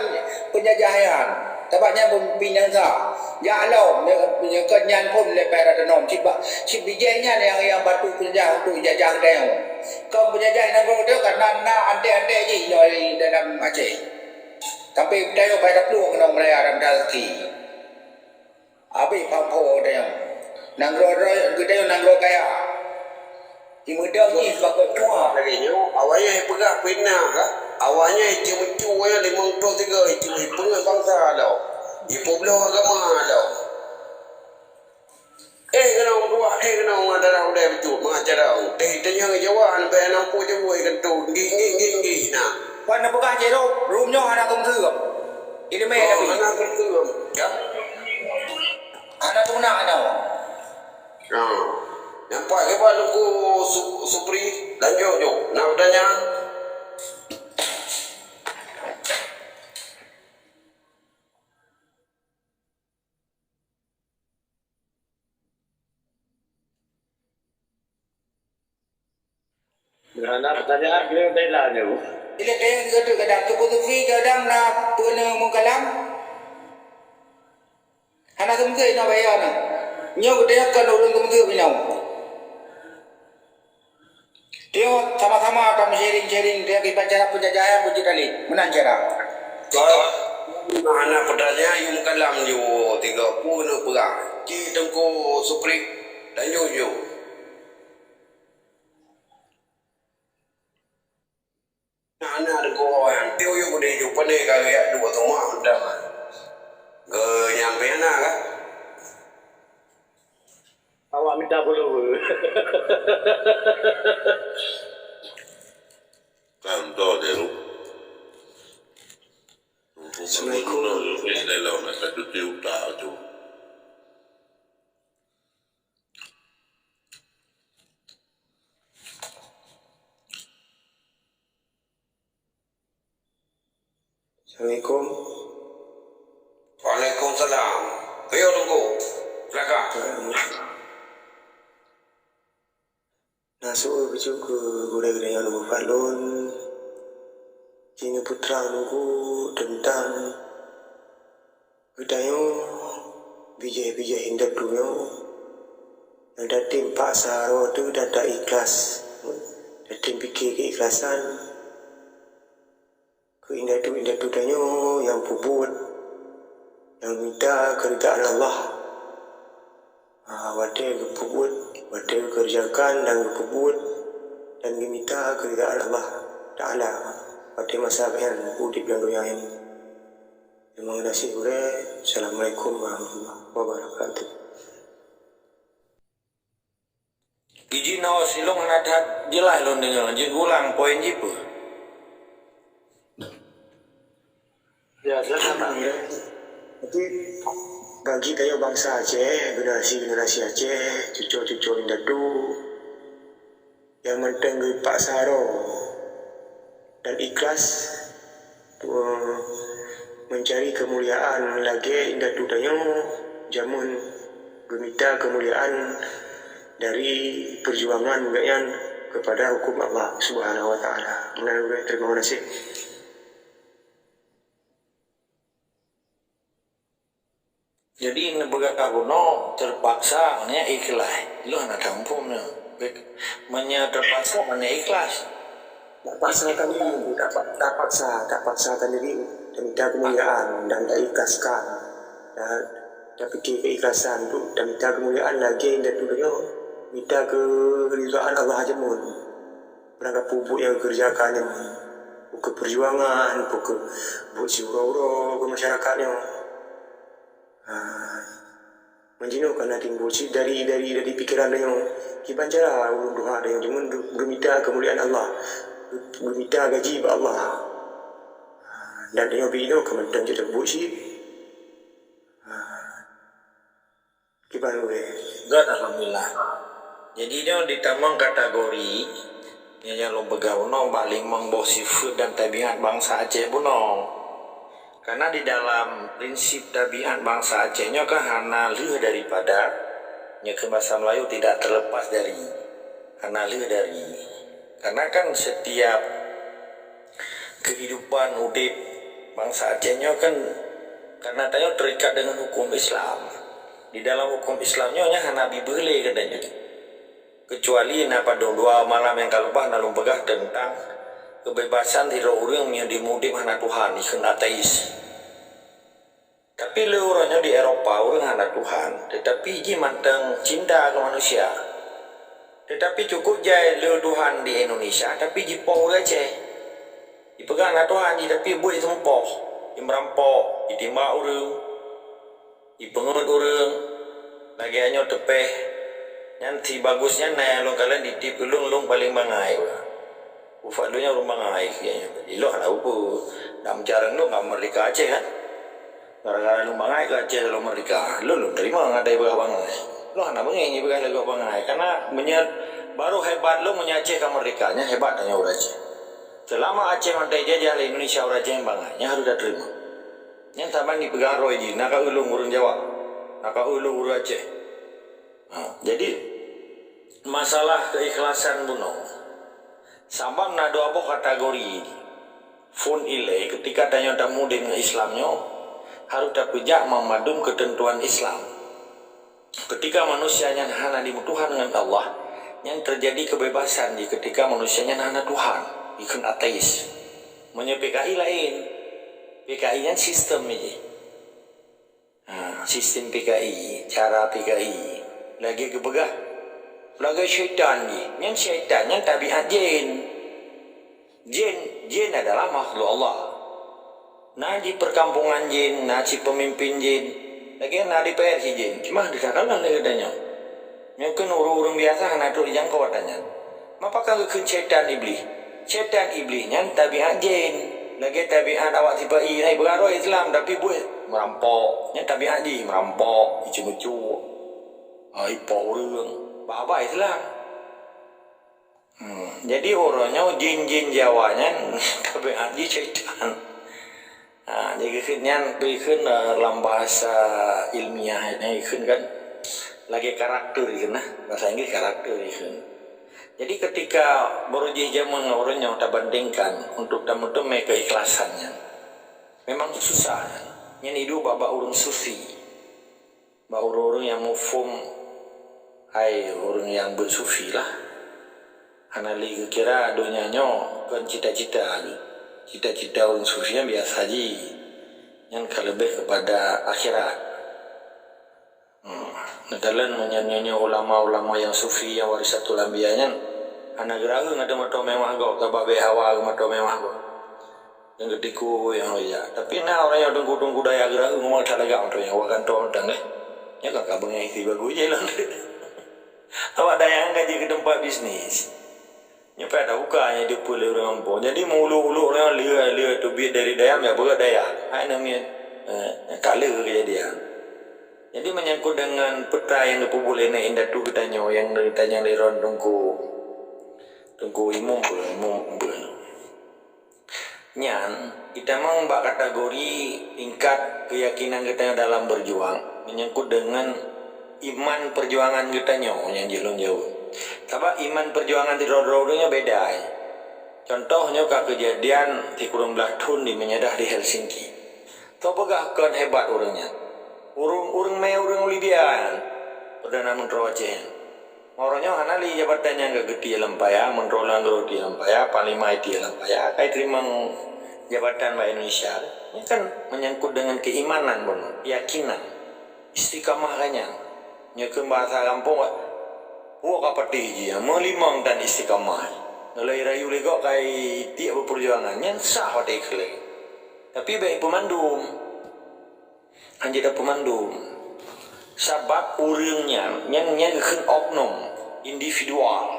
peunjajah nyan. Sabab nyan pun pinang sa. Jak lom, nyoe, nyoe kon nyan pun leupah rata nom. Cit ba-, cit bijéh nyan nyang, nyang bantu peunjajah untuk jajah geutanyoe. Kon peunjajah nanggroe teuh ka na, na anté-anté jih nyoe dalam Aceh. Sampai geutanyoe pada plueng keunoe meuraya dan daki. Habéh pamho geutanyoe. Nanggroe droe geutanyoe nanggroe kaya. Imeudong jih bak tuha. Lagèe nyoe, awaknyan peugah fitnah ka. Awaknyan cit meucue limong ploh tiga, cit peungeut bansa lom. Jipeubloe agama lom. Eh, keunoe dua, eh, keunoe meuacara udép beutôi, meuacara. Eh, tanyong Jawa, leubeh enam puluh Jawa, eh, kentut. Nggih, nggih, nggih, nggih, nah. Wan neupeugah jih, Rom, Rom nyoe hana teumeuseum. Ileumèe Oh, Nabi. Hana teumeuseum. Ya. Hana teumeunak nyoe. Nah. Nampak ke, Pak Teungku Su-, Supri? Lanjut, jom. Nak bertanya? Hana pertanyaan, beliau dah hilang nyoe. Ilèe tanyong sigoe teuk kadang, Teungku Supri kadang na peue neu meukalam? Hana teumeuteuk inoe baya nyoe. Nyoe geutanyoe kon ureueng teumeuteuk inoe. Teuh sama-sama tameusyering-syering, teuh kiban cara peunjajahan beujeuet talé. Meunan cara. Kalau hana peutanyaan, yum kalam ju tiga puluh neu peurang. Cit Teungku Supri, lanjut ju. Nah, na deungoe nyan, piôh yue udép ju, pane ka geujak duek teuma mantong. Geunyampéh na ka? Awak mita follower. Kan to je lu. Assalamualaikum. Lu ni dalam satu juta tu. Assalamualaikum. Waalaikumsalam. Ayo, Teungku. Silakan. Na su bacut keu gurèe-gurèe nyang leubeh pat lôn, jineupeutrang Teungku teuntang geutanyoe bijéh-bijéh indatu nyoe, nyang tatem paksa droe teuh dan ta-ikhlas, tatem pike keu-ikhlasan keu indatu-indatu tanyoe nyang peubuet, nyang mita keuridaan Allah. Ah, watèe geupeubuet, watèe geukeureujakan dan geupeubuet dan geumita keuridaan Allah Taala, watèe masa gobnyan udép lam donya nyoe. Teurimong gaséh gurèe. Assalamualaikum warahmatullahi wabarakatuh. Ijinoe silôn hana that jeulaih lôn deungoe, jeuet ulang poin jih peue? Ya, silakan. Tapi bagi tanyoe bansa Aceh, generasi-generasi Aceh, cuco-cuco indatu, nyang mantong geupaksa droe dan ikhlas, eh, meucari keumuliaan lagèe indatu tanyoe jameun geumita keumuliaan dari peujuangan gobnyan keupada huköm Allah Subhanahu wa Taala. Meunan, teurimong gaséh. Jadi, neupeugah bunoe teupaksa, nyan ikhlas. Lôn hana tamuphom nyoe. Meunyoe teupaksa, hana ikhlas. Tapaksakan diri, tapa-, tapaksa, tapaksakan diri, tamita keumuliaan dan taikhlaskan. Dan tapike keuikhlasan tu, tamita keumuliaan lagèe indatu tanyoe mita keuridaan Allah jameun. Barang peue buet nyang geukeureujakan nyan, peue keu peujuangan, peue keu buet siuroe-uroe keu masyarakat nyoe. Ha, meunyoe ka na timbul cit dari, dari, dari pikeran tanyoe, kiban cara ulôn tuha tanyoe deungon geu-, geumita keumuliaan Allah, geu-, geumita gaji bak Allah. Ha, dan tanyoe binoe ka mantong cit tabuet cit. Baru, eh. Gét, alhamdulillah. Jadi nyoe ditamong kategori nyang lôn peugah bunoe bak limong boh sifeuet dan tabiat bansa Aceh bunoe. Karena di dalam prinsip tabiat bansa Aceh nyoe kan hana lheueh daripada, nyoe keu bahasa Melayu tidak terlepas dari, hana lheueh dari. Karena kan setiap kehidupan udép bansa Aceh nyoe kan, karena tanyoe terikat dengan hukum Islam. Di dalam hukum Islam nyoe nyan hana bibeuh lé geutanyoe. Kecuali na padum dua malam nyang ka leupah na lôn peugah teuntang kebebasan sidroe ureuëng nyang di mudép hana Tuhan, ikheun ateis. Tapi lé uroe nyoe di Eropa ureuëng hana Tuhan, tetapi jih mantong cinta keu manusia. Tetapi cukup jai lé Tuhan di Indonesia, tapi jipoh ureuëng Aceh. Jipeugah hana Tuhan jih, tapi buet seumpah, jimerampok, jitimbak ureuëng, jipeungeut ureuëng. Lagée nyoe teupeh, nyan si bagus nyan na lôn kalon di tiep ulôn, lôn paléng bangai. Ufak lôn nyan ureuëng bangai, lôn hana upeue. Dak meucarang lôn ngon merdeka Aceh kan. Gara-gara lôn bangai keu Aceh lôn merdeka. Lôn, lôn terima ngadai beurah bangai. Lôn hana beungéh nyan beurah lagoe bangai. Karena meunyoe baru hebat lôn meunyoe Aceh ka merdeka, nyan hebat tanyoe ureuëng Aceh. Selama Aceh mantong jajah lé Indonesia ureuëng Aceh bangai, nyan harus taterima. Nyan saban jipeugah roh jih, na ka ulôn ureuëng Jawa, na ka ulôn ureuëng Aceh. Ha, jadi masalah keikhlasan bunoe. Sabab na dua boh kategori. Phon ilée ketika tanyoe tamudeng ngon Islam nyoe harus tapeujak mandum keuteuntuan Islam. Ketika manusia nyan hana dimeutuhan ngon Allah, nyan teujadi kebebasan di ketika manusia nyan hana Tuhan, ikheun ateis. Meunyoe P K I laén, P K I nyan sistem jih. Ha, sistem P K I, cara P K I. Lagée geupeugah, lagée syaitan jih. Nyan syaitan, nyan tabiat jin. Jin, jin adalah makhluk Allah. Na di perkampungan jin, na si pemimpin jin. Lagée na di P R si jin. Cuma di sana lagée tanyoe. Nyoe keuh ureuëng-ureuëng biasa hana trok jangkau ata nyan. Mapa ka geukheun syaitan Iblih? Syaitan Iblih nyan tabiat jin. Lagée tabiat awak sipa-i na ibarat Islam tapi buet merampok. Nyan tabiat jih merampok, icu-mucuk. Ha, ipoh ureuëng. Baba Islam. Hmm. Jadi uroe nyoe jin-jin Jawa nyan tabiat jih syaitan. Ha, jadi geukheun nyan, geukheun, eh, lam bahasa ilmiah nyan geukheun kan lagée karakter geukheun nah. Bahasa Inggris karakter geukheun. Jadi ketika baru jih jameun ngon uroe nyoe tabandingkan untuk tameuteumé keikhlasan nyan, memang susah nyan. Nyan idup bak-bak ureuëng sufi. Bak ureuëng-ureuëng nyang muphom hai ureuëng nyang beusufi lah. Hana lé geukira donya nyoe kon cita-cita. Cita-cita ureuëng sufi nyan biasa jih. Nyan ka leubeh keupada akhirat. Hmm. Neukalon meunyoe nyoe ulama-ulama nyang sufi nyang warisatul anbiya nyan hana geurayeuk ateueh moto mewah gob, ka babeh hawa keu moto mewah gob. Nyang geutiku nyang ya. Tapi na ureuëng nyang teungku-teungku daya geurayeuk memang that lagak moto nyang wah gantoe mantong deh. Nyan kan ka beungéh isi bagus je lom. Awak daya nyan ka jeuet keu teumpat bisnis. Nyoe payah tabuka nyang jeuet peue lé ureuëng gampông. Jadi meuulu-ulu ureuëng lheueh-lheueh teubiet dari dayam ya beuet daya. Hai namiet, eh, ka lheueh keujadian. Jadi menyangkut dengan peutra nyang geupeubuet lé indatu geutanyoe nyang geutanyong lé droen teungku, teungku imum peue, imum peue. Nyan, itamong bak kategori tingkat keuyakinan geutanyoe dalam berjuang menyangkut dengan iman perjuangan geutanyoe nyang jeuet lôn jaweueb. Sabab iman perjuangan sidroe-droe ureuëng nyoe beda. Contoh nyoe ka keujadian sikureueng blaih thon di meunyadah di Helsinki. Toh peugah kon hebat ureuëng nyan. Ureuëng, ureuëng mé ureuëng Libya nyan, Perdana Menteri Aceh nyan. Uroe nyoe hana lé jabatan nyang ka geutie lam paya, menteri luar negeri tie lam paya, panglima tie lam paya, kai teurimong jabatan bak Indonesia. Ini kan menyangkut dengan keimanan bunoe, keyakinan, istiqamah kan nyan. Nyoe keu bahasa gampông, wak ka patéh jih, meulimong dan istiqamah. Nalai rayu lé gob kai tiek beuperjuangan, nyan sah watée keu lé. Tapi bék peumandum. Hanjeuet tapeumandum. Sabab ureuëng nyan, nyan, nyan geukheun oknum, individual,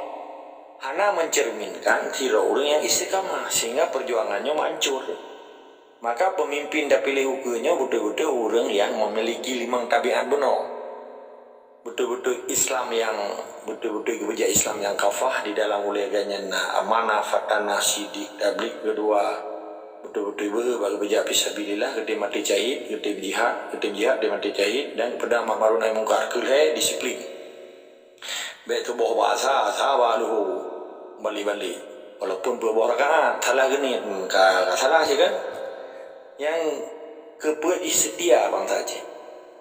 hana mencerminkan sidroe ureuëng nyang istiqamah, sehingga perjuangan nyoe meuancur. Maka pemimpin tapiléh ukeue nyoe beutôi-beutôi ureuëng nyang memiliki limong tabiat bunoe. Beutôi-beutôi Islam nyang, beutôi-beutôi geupeujak Islam nyang kafah di dalam ulée geuh nyan na amanah, fatanah, sidik, tablig, keudua beutôi-beutôi beuhe bak geupeujak fisabilillah, geutem maté syahid, geutem jihad, geutem jihad, geutem maté syahid, dan geupeudong amar ma'ruf nahi mungkar. Keulhée disiplin. Bék tuboh bak asa, asa bak luhu. Bali-bali. Walaupun peuet boh rakaat, salah geuniet, hmm, ka, ka salah cit kan? Nyang keupeuet jih seutia bansa Aceh.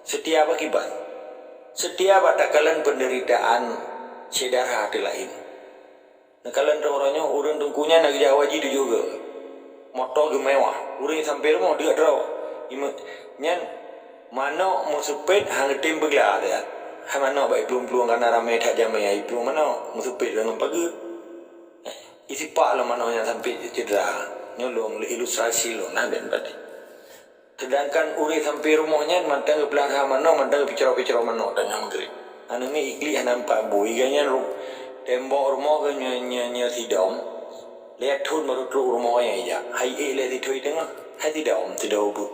Seutia bak kiban. Seutia bak takalon peundeuritaan syedara teuh laén. Neukalon droe uroe nyoe, ureuëng teungku nyan na geujak haji tujoh goe. Moto geumewah. Ureuëng sampoe rumoh deuek droe. Ime-, nyan manok meuseupet hana tem beugla, ya. Hai manok bak iplueng-plueng kana ramé that jamé, iplueng manok meuseupet deungon pageue. Isipak lom manok nyan sampoe cedera. Nyoe lôn ilustrasi lôn, nah, ben berarti. Sedangkan ureuëng sampoe rumoh nyan mantong geupeulara manok, mantong geupicro-picro manok dan nyang meugrib. Aneuk miet iklik hana empat bu, iga nyan ru-, tembok rumoh geuh nyoe, nyoe, nyoe sidom. Lhée thon baru trok rumoh nyan ijak. Hai ék lé sithoi teungoh, hai sidom, sidom bu.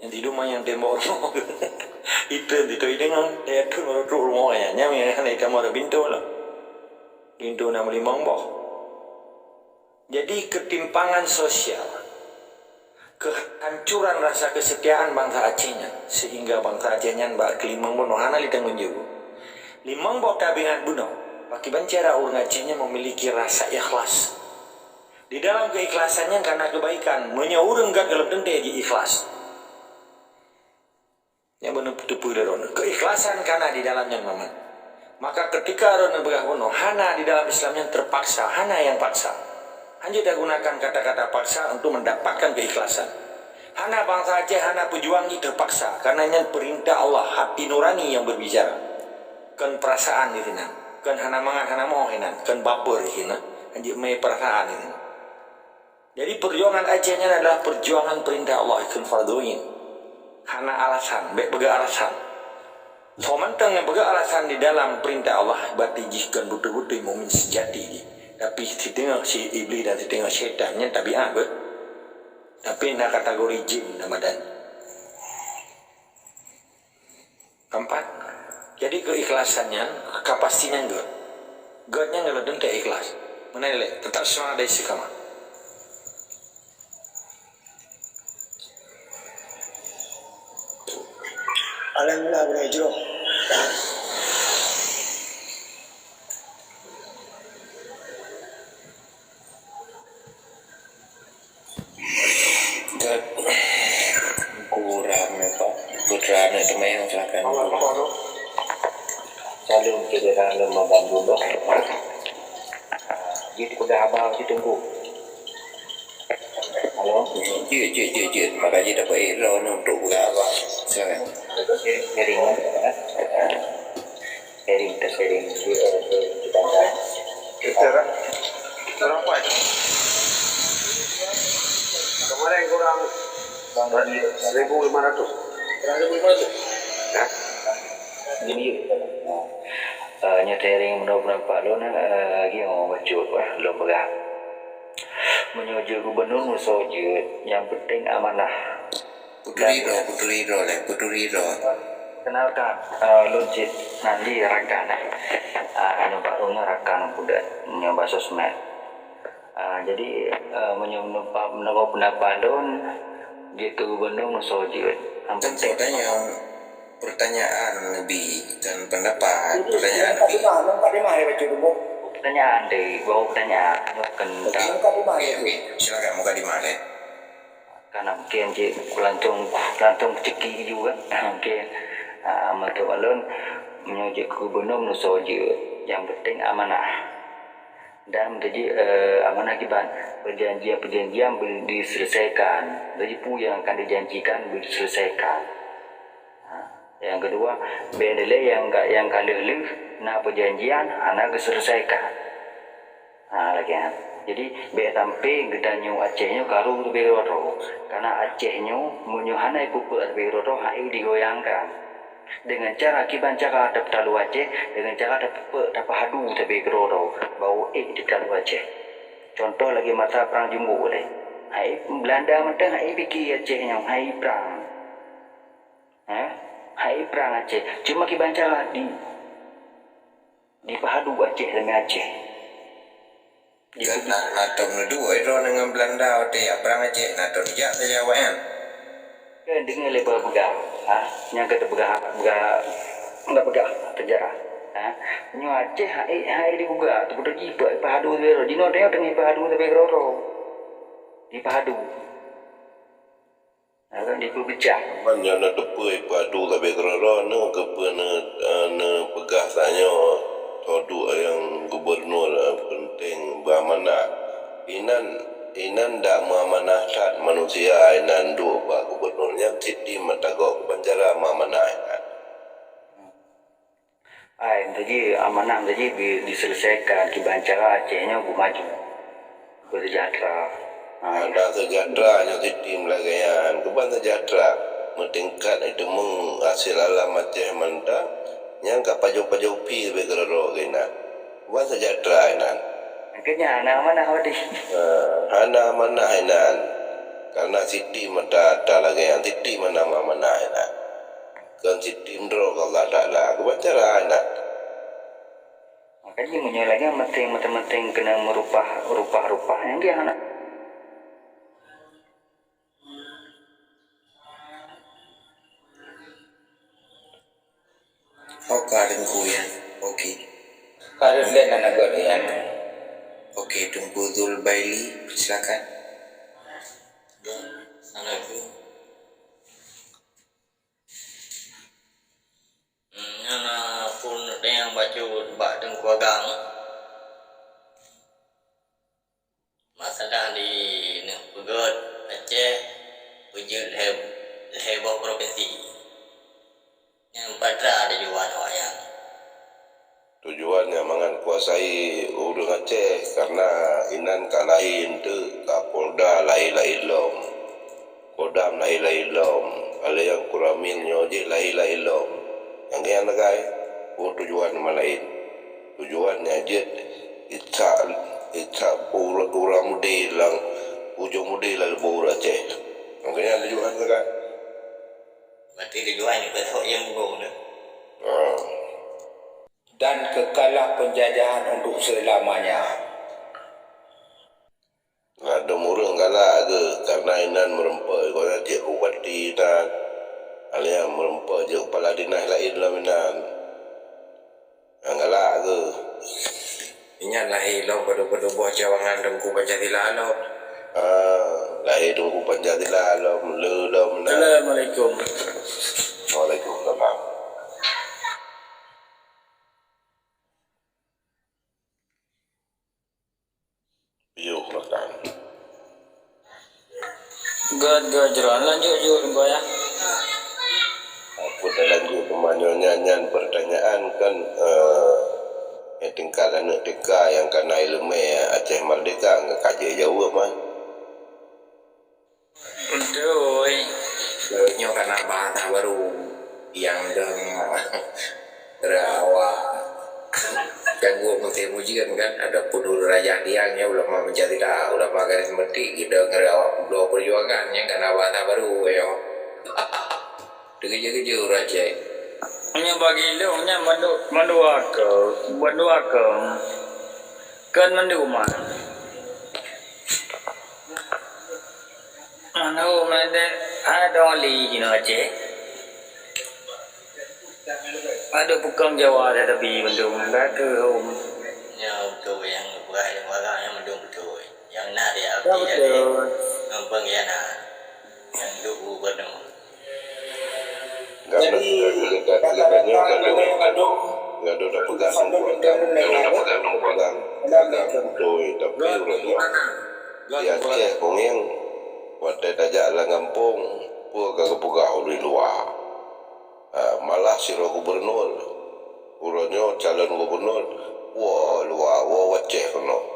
Nyang sidom manyang tembok rumoh geuh. Itu sithoi teungoh, lhée thon baru trok rumoh nyan. Nyang, nyang hana itamong pintoe lah. Pintoe na meulimong boh. Jadi, keutimpangan sosial, keuhancuran rasa keusetiaan bansa Aceh nyan, seuhingga bansa Aceh nyan bak keulimong bunoe hana lé tanggong jaweueb. Limong boh tabiat bunoe, pakriban cara ureuëng Aceh nyan memiliki rasa ikhlas. Di dalam keikhlasan nyan kana keubaikan, meunyoe ureuëng gét gohlom teuntée jiikhlas. Nyang beuneuteupeu lé droeneuh, keikhlasan kana di dalam nyan mangat. Maka, keutika droeneuh peugah bunoe, hana di dalam Islam nyan terpaksa, hana nyang paksa. Hanjeuet tagunakan kata-kata paksa untuk mendapatkan keikhlasan. Hana bansa Aceh hana peujuang jih terpaksa, karena nyan perintah Allah, hati nurani nyang berbicara. Kon perasaan di sinan, kon hana mangat hana moh inan, kon baper di sinan, hanjeuet mé perasaan di sinan. Jadi, perjuangan Aceh nyan adalah perjuangan perintah Allah, ikheun fardhu ain. Hana alasan, bék peugah alasan. Soe mantong nyang peugah alasan di dalam perintah Allah, berarti jih kon beutôi-beutôi mukmin sejati jih. Tapi siteungoh si iblis dan siteungoh syaitan nyan tabiat beuh. Tapi na kategori jin na badan. Keempat, jadi keikhlasan nyan, kapasiti nyan gét. Gét nyan kalau teuntée ikhlas. Meunan lé, tetap semangat dan istiqamah. Alhamdulillah, boleh jroh. Kat kurang, Pak. Putra aneuk teuma, silakan. Salam cedera lemah bantu, Dok. Jeuet peugah haba cit Teungku. Halo? Jeuet, jeuet, jeuet, jeuet. Maka jeuet dapat iklan untuk peugah haba. Silakan. Sharing, ya. Sharing, tersharing. Kita, kita rapat. Kemarin kurang seribu lima ratus. Kurang seribu lima ratus? Hah? Jadi, eh, nyoe sharing menurut pendapat lôn, eh, lagèe nyoe bacut, wah, lôn peugah. Meunyoe jeuet gubernur, meunyoe jeuet, nyang penting amanah. Puturi Ridho, Puturi Ridho lé, Puturi Ridho. Kenalkan, eh, lôn cit Nandi rakan, eh. Ah, nyoe bak lôn nyoe rakan peuet, nyoe bak sosmed. Ah, jadi, eh, meunyoe meunurot, meunurot pendapat lôn, jeuet keu gubernur meunyoe jeuet. Nyang penting, pertanyaan, pertanyaan lebih kan pendapat, pertanyaan lebih. Pertanyaan deh, bawa pertanyaan. Nyoe kan. Oke, oke, oke. Silakan, mukadimah deh. Karena mungkin cit kulantung, kulantung ceki juga mungkin. Ah, meutuah lôn, meunyoe jeuet keu gubernur meunyoe jeuet, nyang penting amanah. Dan jadi, eh, amanah kiban, perjanjian-perjanjian be-, diselesaikan. Jadi peue nyang akan dijanjikan be-, diselesaikan. Ha, nyang keudua, bèk dilèe nyang ka, nyang ka lheueh-lheueh na perjanjian hana geuselesaikan. Ha, lagèe nyan. Jadi, bèk sampé geutanyoe Aceh nyoe karu leubèh keudroe-droe. Karena Aceh nyoe, meunyoe hana ipeupeuet leubèh keudroe-droe, han ék digoyangkan. Dengan cara, kiban cara tapeutalu Aceh, dengan cara tapeupeuet, tapeuhadu leubèh keudroe-droe, baru ék tapeutalu Aceh. Contoh lagèe masa prang Jumbo lé. Han ék Beulanda mantong han ék pike Aceh nyoe, han ék prang. Eh? Hai prang Aceh, cuma kiban cara di, dipeuhadu Aceh lé Aceh. Kan na, na tom neuduek droeneuh ngon Belanda watèe jak prang Aceh, na tom jak saja awaknyan. Kan deungoe lé peugah, ha? Nyang ka teupeugah, peugah, peugah sejarah, ha? Nyoe Aceh hai, hai digugat, teupeuteuji peuhadu sabe droe. Jinoe tanyoe teungoh peuhadu sabe keudroe-droe. Dipeuhadu. Nyan dipeubincang. Man nyan na teupeu ipeuadu sabe keudroe-droe, neu keupeue neu, eh, neupeugah tanyoe tho duek nyang gubunur, eh, peunteng beuamanah. Inan, inan dak meuamanah that manusia inan duek bak gubunur nyan, siti meutanggong bancara meuamanah inan. Ai, meusaji amanah meusaji di, diselesaikan kiban cara Aceh nyoe beumaju, beusejahtera. Ha. Hana sejahtera nyoe sistem lagèe nyan. Kiban sejahtera, meutingkat iteumeung hasil alam Aceh mantong, nyang ka pajoh-pajoh phi leubeh keudroe-droe keunan. Kiban sejahtera inan. Makanya hana amanah berarti. Ha, hana amanah inan. Karena sistem ata-ata lagèe nyan, sistem hana amanah inan. Kon sistem droe keu Allah Taala. Kiban cara inan. Makanya meunyoe lagèe meuting, meuting-meuting keuneuk meurupah, rupah-rupah nyang dia hana. Oke, Teungku Yan. Oke. Harus lihat anak God Yan. Oke, Teungku Zulbaili, silakan. Assalamualaikum. Hmm, nyan na phon nyang bacut bak Teungku Agam. Masalah di neuh peugöt Aceh beujeuet lhèe, lhèe boh propinsi. Nyan padra tujuan awaknyan. Tujuan nyan mangat kuasai ureueng Aceh, karena inan ka lahé eunteuk Kapolda lahé-lahé lom. Kodam lahé-lahé lom. Ka lheueh nyan Koramil nyoe jih lahé-lahé lom. Nyang nyan sagai, oh tujuan teuma laén. Tujuan nyan jeuet itak, itak ureueng, ureueng mudé lam, ujong mudé lam leubeh ureueng Aceh. Nyang nyan tujuan sagai. Berarti tujuan nyan beutôi nyang bugoe nyan. Ha. Dan kekalah penjajahan untuk selamanya. Ladôm ureueng galak geuh, karena inan meureumpok gobnyan jeuet bupati inan, alèh nyan meureumpok jeuet kepala dinas laén lom inan. Nyang galak geuh. Nyan lahé lom padub-padub boh cawangan Teungku Pancasila lom. Ah, lahé Teungku Pancasila lom, le lom inan. Assalamualaikum. Waalaikumsalam. Piôh makan. Gèt, gèt, jroh. Lanjut, jok, Teungku, ya. Apa dah lanjut peumanyoe nyan, nyan pertanyaan kan, eh, nyang tingkat aneuk T K nyang ka na ileumèe Aceh Merdeka, ka jeuet jaweueb, man. Beutôi. Nyoe kana bahasa baru nyang dong rawa. Nyang geuh meusti mujeuen kan, ada pun ureueng raja diang nyoe ulama Pancasila, ulama karismatik, gidong rawa pulo perjuangan nyang kana bahasa baru nyoe. Teukeujeuet-keujeuet ureueng Aceh. Nyoe bagi lôn nyan mandua, mandua ke, mandua ke. Kan mandua. Mano mede ada li jinoe Aceh. Ada pukang Jawa ada tapi mandum. Ada hom. Ya betul yang bukan yang barang yang mandum betul. Yang nak dia. Ya, betul. Yang pengkhianat. Yang duk gubernur. Jadi, kata-kata yang gaduh, gaduh dah pegang sungkuan, gaduh dah pegang, pegang, pegang beutôi, tapi ureueng nyoe di Aceh kongeng, watèe tajak lam gampông, peue ka geupeugah ureueng luwa. Ah, malah sidroe gubernur, uroe nyoe calon gubernur, woe luwa, woe Aceh keunoe.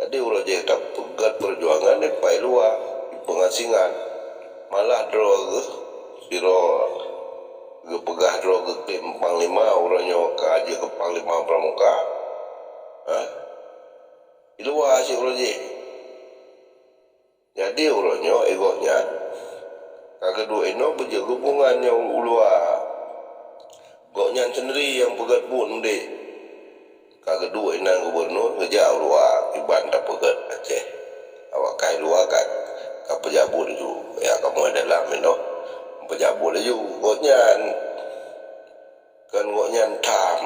Jadi uroe jih tapeugöt peujuangan di pai luwa, di peungasingan. Malah droe geuh, sidroe geupeugah droe geuh keu panglima, uroe nyoe ka jeuet keu panglima pramuka. Hah? Di luwa cit uroe jih. Jadi uroe nyoe igoe nyan ka geuduek inoe beujeuet hubungan nyang u luwa. Gobnyan sendiri nyang peugét buet mudeh. Ka geuduek inan gubernur, geujak u luwa kiban tapeugét Aceh. Awak kai luwa ka, ka peujak buet laju. Ya kamoe dalam inoe. Peujak buet laju. Gobnyan, kan gobnyan tham.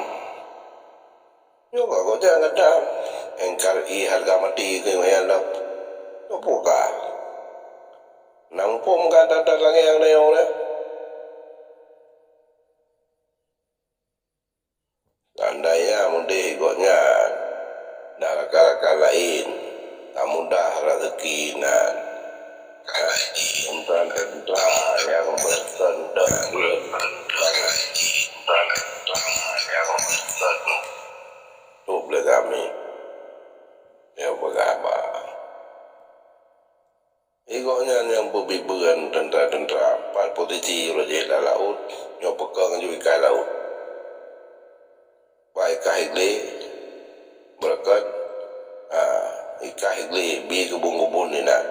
Nyoe ka gobnyan ka tham. N K R I harga mati keu gobnyan lom. Nyoe peue ka? Nang phom ka that-that lagèe nyang nyoe. Seandainya mudeh gobnyan dan rakan-rakan laén, ka mudah rezeki nan. Intan-intan nyang berkehendak, intan-intan nyang berkehendak. Tup lé kami. Ya, peugah ba. Gobnyan nyang peubibeuan teuntra-teuntra, pat posisi uroe jih lam laôt, nyoe peukong ju ikai laôt. Bak ikai glé, beureukat, ha, ikai glé, bi keubun-keubun inan,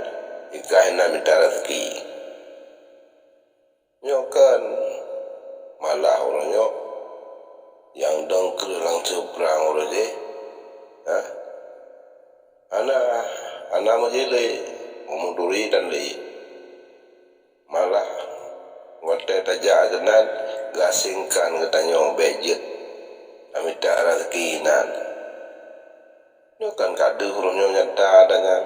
ikai inan mita raseuki. Nyoe kan malah uroe nyoe nyang dong kreueh lam seuprang uroe jih, ha? Hana, hana meujih lé, meumuduri dan lé. Malah watèe tajak keunan, gasengkan geutanyoe bèk jeuet tamita raseuki nan. Nyoe kan ka deuh uroe nyoe nyata dan nyan.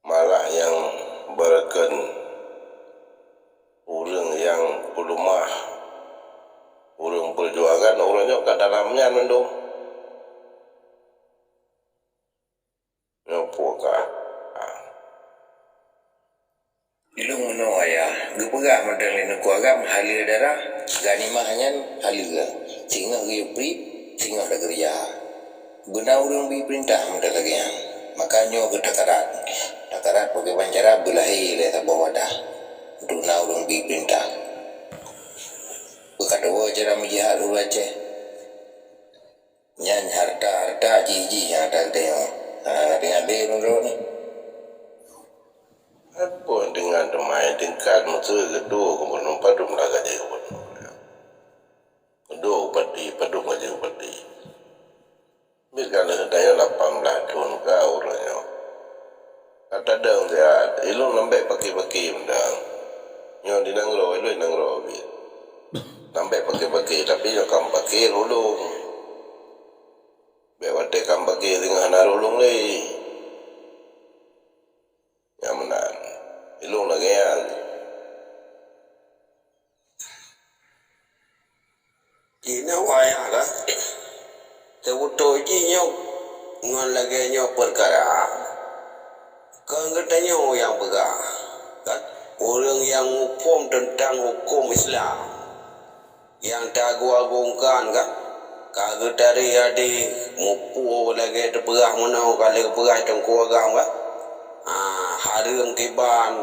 Malah nyang beureukeun ureueng nyang peuleumah, ureueng peujuangan, ureueng nyoe ka dalam nyan mandum. Nyoe peue ka? Ilong meunoe ayah, geupeugah mantong lé Teungku Agam, haleue darah, ganimah nyan haleue, singoh geuyue priet, singoh takeureuja. Beuna ureueng bi peurintah meunan lagèe nyan. Maka nyoe keuh takarat. Takarat pakriban cara beulahé lé saboh wadah. Untuk na ureueng bi peurintah. Beukadoe cara meujihat ureueng Aceh. Nyan harta-harta jih-jih nyang teudeungoe. Hana teuingat lé ureueng droeneuh. Apa dengan teumai tingkat meuseu geuduek gubernur padum lah gaji gubernur. Geuduek bupati padum gaji bupati. Bit ka lheueh tanyoe lapan blaih thon ka uroe nyoe. Ka tadong siat, ilong lambek pake-pake mantong. Nyoe di nanggroe, ilong nanggroe bit. Lambek pake-pake, tapi nyoe ka meupaké ulong. Bèk watèe ka meupaké singoh hana ulong lé. Nyang meunan. Ilong lagèe nyan. Jinoe ayah kan, teubeutôi jih nyoe ngon lagèe nyoe peukara, kon geutanyoe nyang peugah, kan? Ureueng nyang muphom teuntang huköm Islam nyang taagung-agongkan, kan? Ka geutarek hadé muphom lagèe teupeugah meunoe ka lheueh geupeugah Teungku Agam, kan? Ah, hareuem kiban,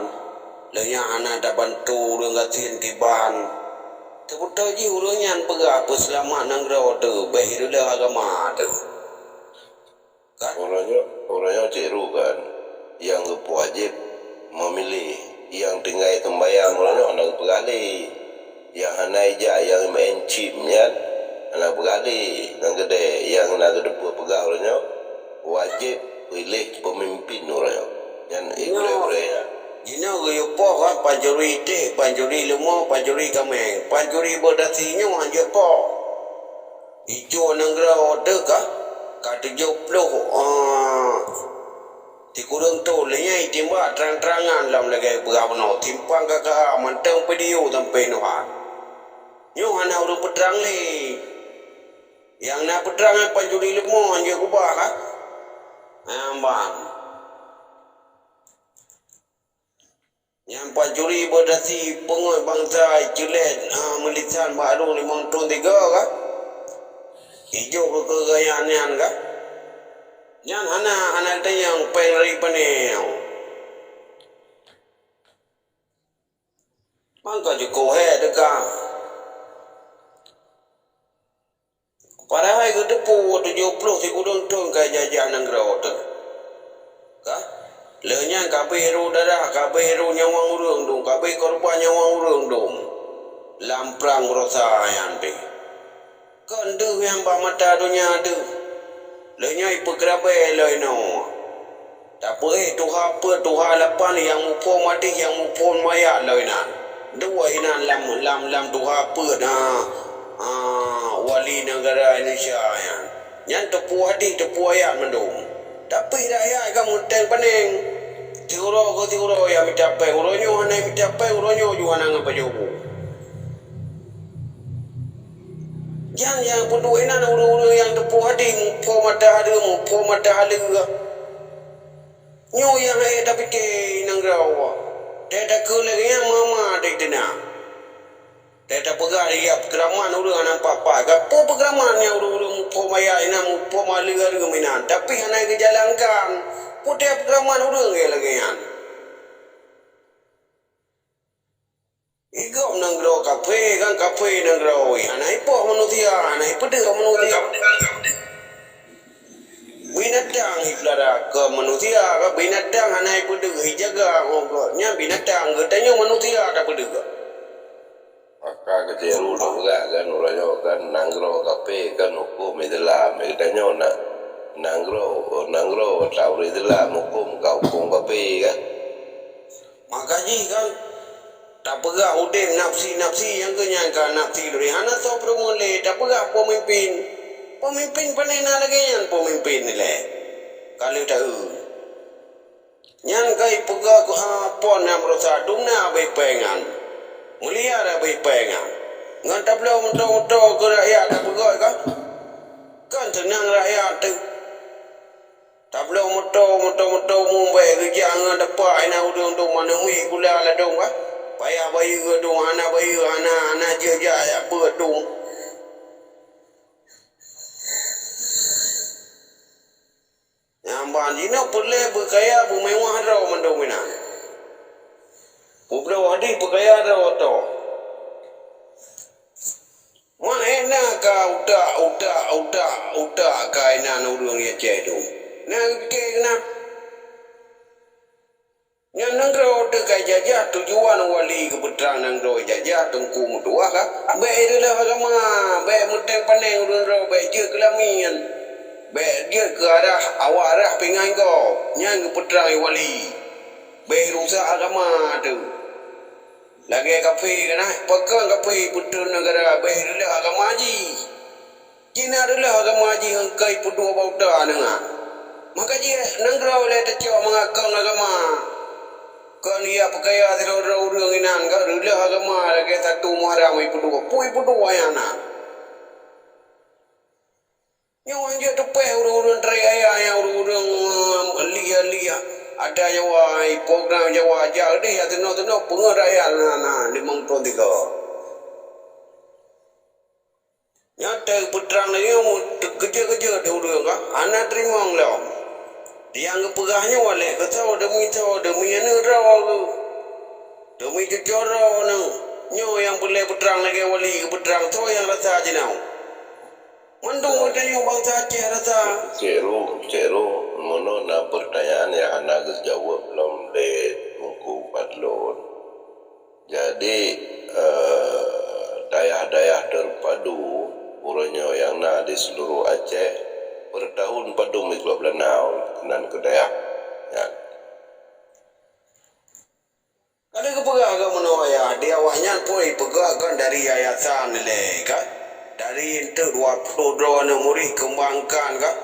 lheueh nyan hana tabantu ureueng gasien kiban. Teubeutôi jih ureueng nyan peugah peuseulamat nanggroe teuh, bèk hireuleuh agama teuh. Kan? Uroe nyoe, uroe nyoe cit ru kan, nyang geupeuwajéb meumiléh, nyang tinggai seumbayang uroe nyoe hana geupeugah lé. Nyang hana ijak, nyang meu'en chip nyan hana geupeugah lé. Nyan keudeh, nyang na geuteupeu peugah uroe nyoe, wajéb piléh peumimpin uroe nyoe. Nyan, eh, gurèe-gurèe nyan. Jinoe geuyue poh kan, pancuri iték, pancuri leumo, pancuri kaméng, pancuri beurasi nyoe hanjeuet poh. Ijo nanggroe teuh ka, ka tujoh ploh, ah, sikureueng thon lé nyan itimbak trang-trangan lom lagèe peugah bunoe, simpang K K A mantong video sampoe nyoe. Nyoe hana ureueng peutrang lé. Nyang na peutrang nyan pancuri leumo hanjeuet kubah ka. Nyan ban. Nyan pancuri beurasi peungeut bansa ceulet, ah, meulisan bak limong thon tiga ka. Ijo keu keugayaan nyan ka. Nyan hana, hana tanyong péng dari pané. Mangka jukôh hék teuka. Padahai geuteupeue tujoh ploh sikureueng thon ka jajah nanggroe teuh. Ka? Lheueh nyan ka abéh rôh darah, ka abéh rôh nyawöng ureueng dum, ka abéh korban nyawöng ureueng dum. lam prang beurosa nyan pih. Kon deuh nyang bak mata donya deuh. Lheueh nyoe ipeukeurabée lom inoe. Tapeuék tuha peuet, tuha lapan nyang muphom hadih, nyang muphom ayat lom inan. Dua inan lam, lam, lam tuha peuet, ha, ha, wali neugara Indonesia nyan. Nyan teupeu hadih, teupeu ayat mandum. Tapi rakyat ka meuteung paneng. Siuroe keu siuroe nyang mita péng, uroe nyoe hana mita péng, uroe nyoe ju hana ngon pajoh bu. Nyan nyang peuduek inan ureuëng-ureuëng nyang teupeu hadih, muphom mata hareuem, muphom mata haleue. Nyoe nyang hana tapike nanggroe. Teutakheun lagée nyan mama deh teuna. Teuka tapeugah, ya, peukeraman ureuëng hana pat-pat. Ka peue peukeraman nyang ureuëng-ureuëng muphom ayat inan, muphom haleue hareuem inan, tapi hana geujalankan. Peue teuka peukeraman ureuëng lagée nyan? Igop nanggroe kaphé, kan kaphé nanggroe, hana ipoh manusia, hana ipeudeuh manusia. Binatang ipeulara keu manusia, kan binatang hana ipeudeuh, ijaga ngon gobnyan binatang, geutanyoe manusia tapeudeuh. Maka keuceru lôn peugah kan, uroe nyoe kan, nanggroe kaphé kan huköm Islam, geutanyoe na, nanggroe, nanggroe ata ureuëng Islam, huköm ka huköm kaphé kan. Maka jih kan, tapeugah udeb nafsi-nafsi nyang keu nyan ka nafsi lôn hana soe peurumoh lé, tapeugah peumimpin. Peumimpin pane na lagée nyan peumimpin ilée. Ka lheueh taeu. Nyan ka ipeugah keu ha pon nyang meurusa dum na abéh péng nyan. Mulia abéh péng nyan. Ngon tabloe moto-moto keu rakyat tapeugah kan? Kan seunang rakyat teuh. Tabloe moto, moto-moto mumbée geujak ngon teumpat inan ureuëng dum maneumé gula ladôm ka. Payah bayeue dum, hana bayeue, hana, hana jeuet jak jak beuet dum. Nyang ban jinoe peureulée beukaya beumewah droe mandum inan. Peubloe hadih peukaya droe toh. Mak ena ka utak, utak, utak, utak ka inan ureuëng Aceh tu. Na geupike keunan. Nyan nanggroe teuka jajah tujuan wali geupeutrang nanggroe jajah teungku meutuwah ka. Bék ireuloh agama, bék meuteung paneng ureuëng droe, bék jeuet keu lamian. Bék jeuet keu arah awak rah pingan gob. Nyan geupeutrang wali. Bék rusak agama teuh. Lagée kaphé keunan, pakon kaphé peutrön neugara bék reuloh agama jih. Jih na reuloh agama jih ngon kai peuduek bak uta nyan. Maka jih nanggroe lé tacok mangat kon agama. Kon ya peukaya sidroe-droe ureuëng inan ka reuloh agama lagée satu Muharram ipeuduek. Peue ipeuduek nyan na? Nyoe hanjeuet teupéh ureuëng-ureuëng trek aya nyang ureuëng-ureuëng, eh, liya-liya. Ada Jawa, eh, program Jawa, jak deh, ya teunoh-teunoh, peungeut rakyat na, na, limong thon tiga. Nyoe teupeutrang lagée nyoe, teukeujeuet-keujeuet di ureuëng ka, hana teurimong lom. Nyang geupeugah nyoe lé keu soe, deumi soe, deumi aneuëk droe geuh. Deumi cucoe droe nyoe, nyoe nyang peureulée peutrang lagée wali geupeutrang, soe nyang rasa jinoe. Mandum geutanyoe bansa Aceh rasa. Cek Ru, Cek Ru, meunoe na peurtanyaan nyang hana geujaweueb lom lé Teungku Fadlon. Jadi, eh, dayah-dayah terpadu uroe nyoe nyang na di seluruh Aceh, per tahun padum iklop lanau nan keu dayah nyan. Ka lheueh geupeugah keu meunoe ayah, di awaknyan pun ipeugah kan dari yayasan ilée kan, dari eunteuk dua ploh droe aneuk murit keumbangkan kan,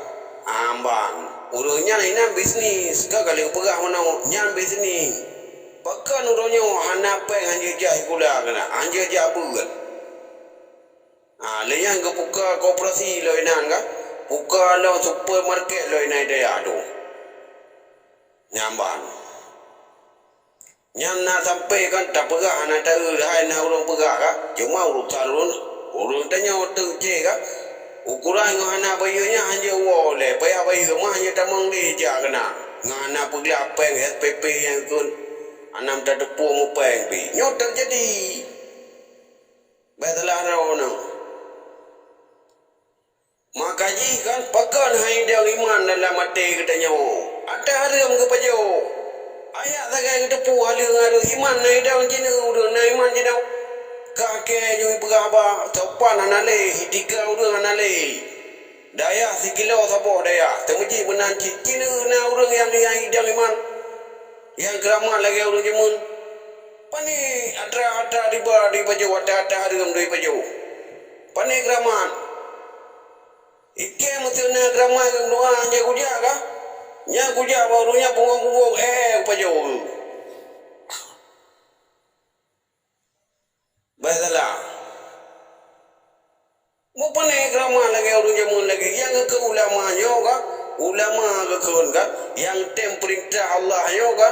amban. Ureuëng nyan inan bisnis, kan ka lheueh geupeugah meunoe, nyan bisnis. Pakon uroe nyoe hana péng hanjeuet jak sikula keunan, hanjeuet jak beuet. Ha, lheueh nyan geupuka koperasi lom inan kan, puka lom supermarket lom inan di dayah tu. Nyan ban. Nyan na sampoe kan tapeugah hana taeu hai na ureuëng peugah ka, cuma urusan ulôn, ureuëng tanyoe teuk cit ka. Ukuran ngon hana bayeue nyan hanjeuet woe lé, payah bayeue mah hanjeuet tamong lé jak keunan. Ngon hana peuglah péng S P P nyang kheun hana tateupeue mupéng pih. Nyoe teujadi. Bék salah droeneuh. Maka jih kan pakon hai dong iman dalam até geutanyoe. Ata hareuem geupajoh. Ayat sagai geuteupeue haleue ngon hareuem iman na idong jinoe ureuëng na iman jinoe. Ka kèe jeuet peugah haba, sopan hana lé, itika ureueng hana lé. Dayah sikilo saboh dayah, teumeuji meunan cit. Cit na ureueng nyang, nyang idong iman, nyang keuramat lagèe ureueng jameun. Pane atra-atra riba di pajoh, atra-atra hareuem di pajoh? Pane keuramat? Ikèe meuseu na keuramat ngon doa nyang kujak kah? Nyang kujak bak ureueng nyan punggong-punggong, eh, eh, pajoh. Basalah. Meupané keuramat lagèe ureueng jameun lagèe nyang geukheun ulama nyoe ka, ulama geukheun ka, nyang tem peurintah Allah nyoe ka,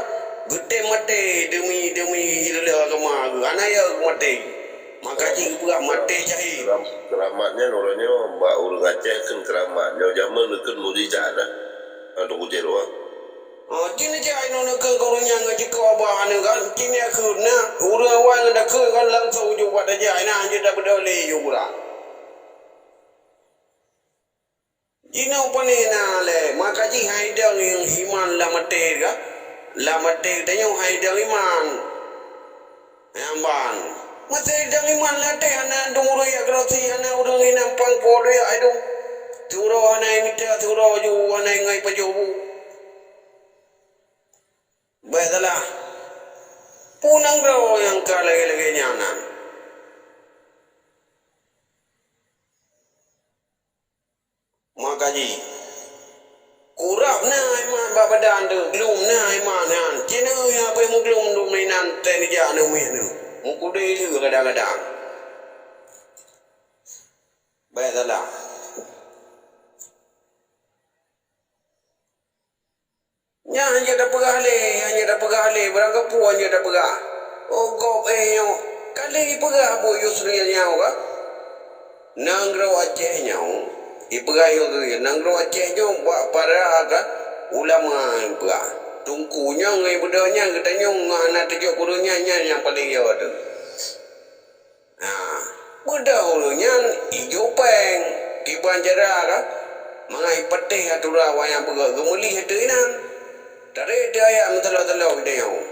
geutem maté deumi, deumi ilèe agama geuh, hana ya geumaté. Maka jih geupeugah maté syahid. Keuramat nyan uroe nyoe bak ureueng Aceh kheun keuramat, nyoe jameun geukheun mukjizat dah. Atau kujéh doang. Oh, cit neujak inoe neukheun keu ureueng nyan ngon jikheun haba aneuk kan, cit neukheun na, ureueng awai ngon dakheun kan langsong jeuet bak tajak inan jeuet tabeudôh lé yue gura. Jinoe pane na lé, maka jih hai dong iman lam até ka, lam até tanyoe hai dong iman. Nyan ban. Meuseu idong iman lam até hana dong ureueng jak keurosi, hana ureueng inong pang po duek ai dong. Siuroe hana imita, siuroe ju hana ingai pajoh bu. Bèk salah. Peue nanggroe nyang ka lagèe-lagèe nyan nan? Maka jih, kurab na iman bak badan teuh, glum na iman nyan. Cit na nyang abéh muglum dum inan teuh neujak neumiet neuh. Mukudée lé kadang-kadang. Bèk salah. Nyan hanjeuet tapeugah lé, hanjeuet tapeugah lé, barang gapeue hanjeuet tapeugah. Oh, gob, eh, nyoe. Ka lheueh ipeugah buet Yusril nyoe ka? Nanggroe Aceh nyoe, ipeugah nyoe keu nanggroe Aceh nyoe bak para ka ulama ipeugah. Teungku nyoe ngon ibeudôh nyan geutanyoe ngon hana teujok gurée nyan, nyan nyang paleng yo teuh. Nah, beudôh ureueng nyan ijok péng, kiban cara ka, mangat ipatéh atra awak nyang peugah geumeulih ateueh inan. Tarek teuh ayat meutaloe-taloe geutanyoe.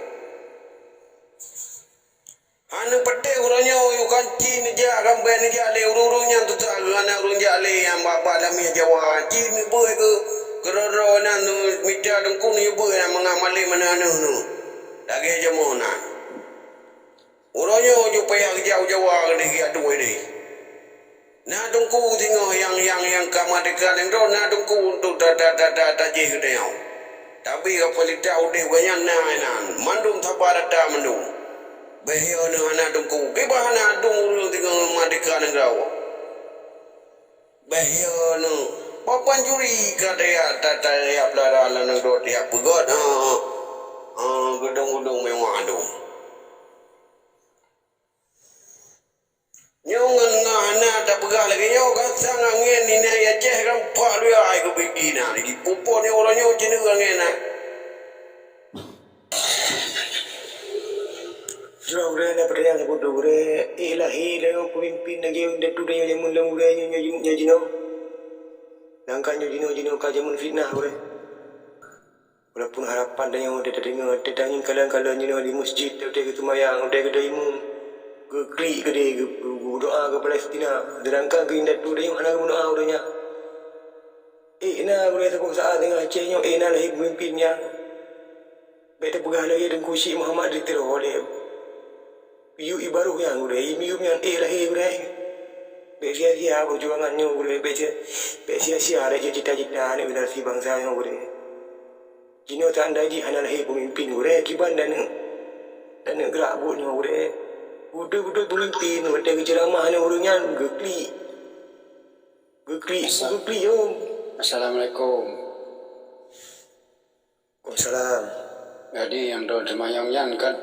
Hana patéh uroe nyoe, yue kan cit neujak, kan bèk neujak lé ureueng-ureueng nyan tutoe geuh hana ureueng jak lé nyang bak-bak lam miet Jawa. Cit neubeuet keu keudroe-droe nan mita teungku neubeuet nyang mangat malém aneuk-aneuk neuh. Lagèe jameun nan. Uroe nyoe ju payah geujak u Jawa keudeh geujak tuwö deh. Na teungku singoh nyang, nyang, nyang ka merdeka nanggroe, na teungku untuk ta, ta, ta, ta, tajih geutanyoe. Tapi ka peulita udeb gobnyan na inan, mandum saba rata mandum. Bèk yo neuh hana teungku, kiban hana dum ureueng singoh merdeka nanggroe. Bèk yo neuh, papan juri ka tajak, ta, tajak peulara lam nanggroe tajak peugöt, ha, ha, geudong-geudong mewah dum. Nyoe ngon, ngon hana tapeugah lagèe nyoe kan sang angén inan Aceh kan pak luya ai keubiet inan. Jipupon nyoe uroe nyoe cit angén na. Jroh gurée na peutanyong sapeue gurée, ék lahé lé peumimpin lagèe indatu tanyoe jameun lom gurée nyoe, nyoe, nyoe jinoe. Nangka nyoe jinoe, jinoe ka jameun fitnah gurée. Walaupun harapan tanyoe teudeungoe, teudeungoe kalon-kalon jinoe di meuseujid, teudeungoe geuseumayang, teudeungoe imum geuklik keudeh geu-, geu-, geudoa keu Palestina, seudangkan keu indatu tanyoe hana geumeudoa ureueng nyan. Ék na gurée saboh saát teungoh Aceh nyoe, ék na lahé peumimpin nyang bèk tapeugah lagèe Teungku Syik Muhammad di Tiro lé. Miyueb ié barôh nyan gurée, miyueb nyan ék lahé gurée. Bèk sia-sia peujuangan nyoe gurée, bèk sia, bèk sia-sia lagèe cita-cita aneuk generasi bansa nyoe gurée. Jinoe tanda jih hana lahé peumimpin gurée, kiban dan, dan geurak buet nyoe gurée. Beutôi-beutôi peumimpin, watèe geuceuramah aneuk ureueng nyan geuklik. Geuklik, Asa- geuklik, yo. Assalamualaikum. Waalaikumsalam. Jadi nyang droe teumanyong nyan kan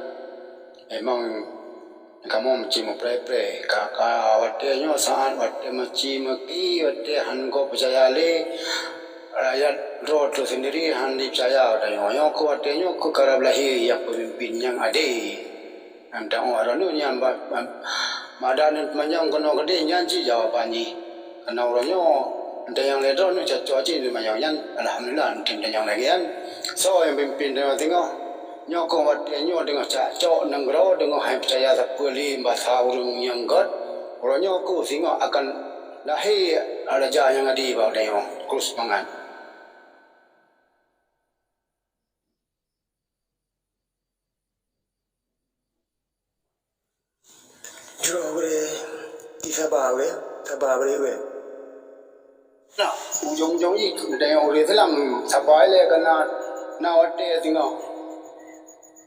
emang kamoe meucit meupreh-preh. Ka, ka watèe nyoe saát watèe meuci meuki, watèe han gob peucaya lé rakyat droe teuh sendiri han jipeucaya tanyoe. Nyoe keuh watèe nyoe keuh karab lahé nyang peumimpin nyang adé. Nyang teu'oh droeneuh nyan ba-, ba-, madan teumanyong keunoe keudeh nyan cit jawaban jih. Keunoe uroe nyoe, teumanyong lé droeneuh cocok cit teumanyong nyan, alhamdulillah, mungken teumanyong lagèe nyan. Soe nyang pimpin teungoh-teungoh? Nyoe keuh watée nyoe deungoh cak cok nanggroe deungoh hai peucaya sapeue lé basa ureuëng nyang gét, uroe nyoe keuh singoh akan lahé raja nyang ade bak tanyoe. Krus mangat. Jroh gurée, ti saba gurée, saba gurée gurée. Nah, ujong-ujong jih keuh tanyoe ureuëng Islam saba ilée kana na watée singoh.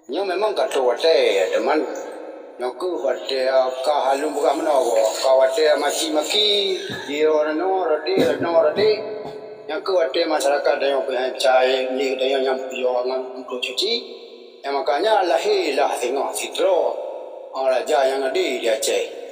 Nyoe memang ka trok watée, teuma nyoe keuh watée ka halom peugah meunoe goe, ka watée maki-maki di roh nyoe, roh di, roh nyoe, roh di. Nyoe keuh watée masyarakat tanyoe peuhai cai lé tanyoe nyang peuyoe ngon untuk cuci. Nyang makanya lahé lah singoh sidroe raja nyang ade di Aceh.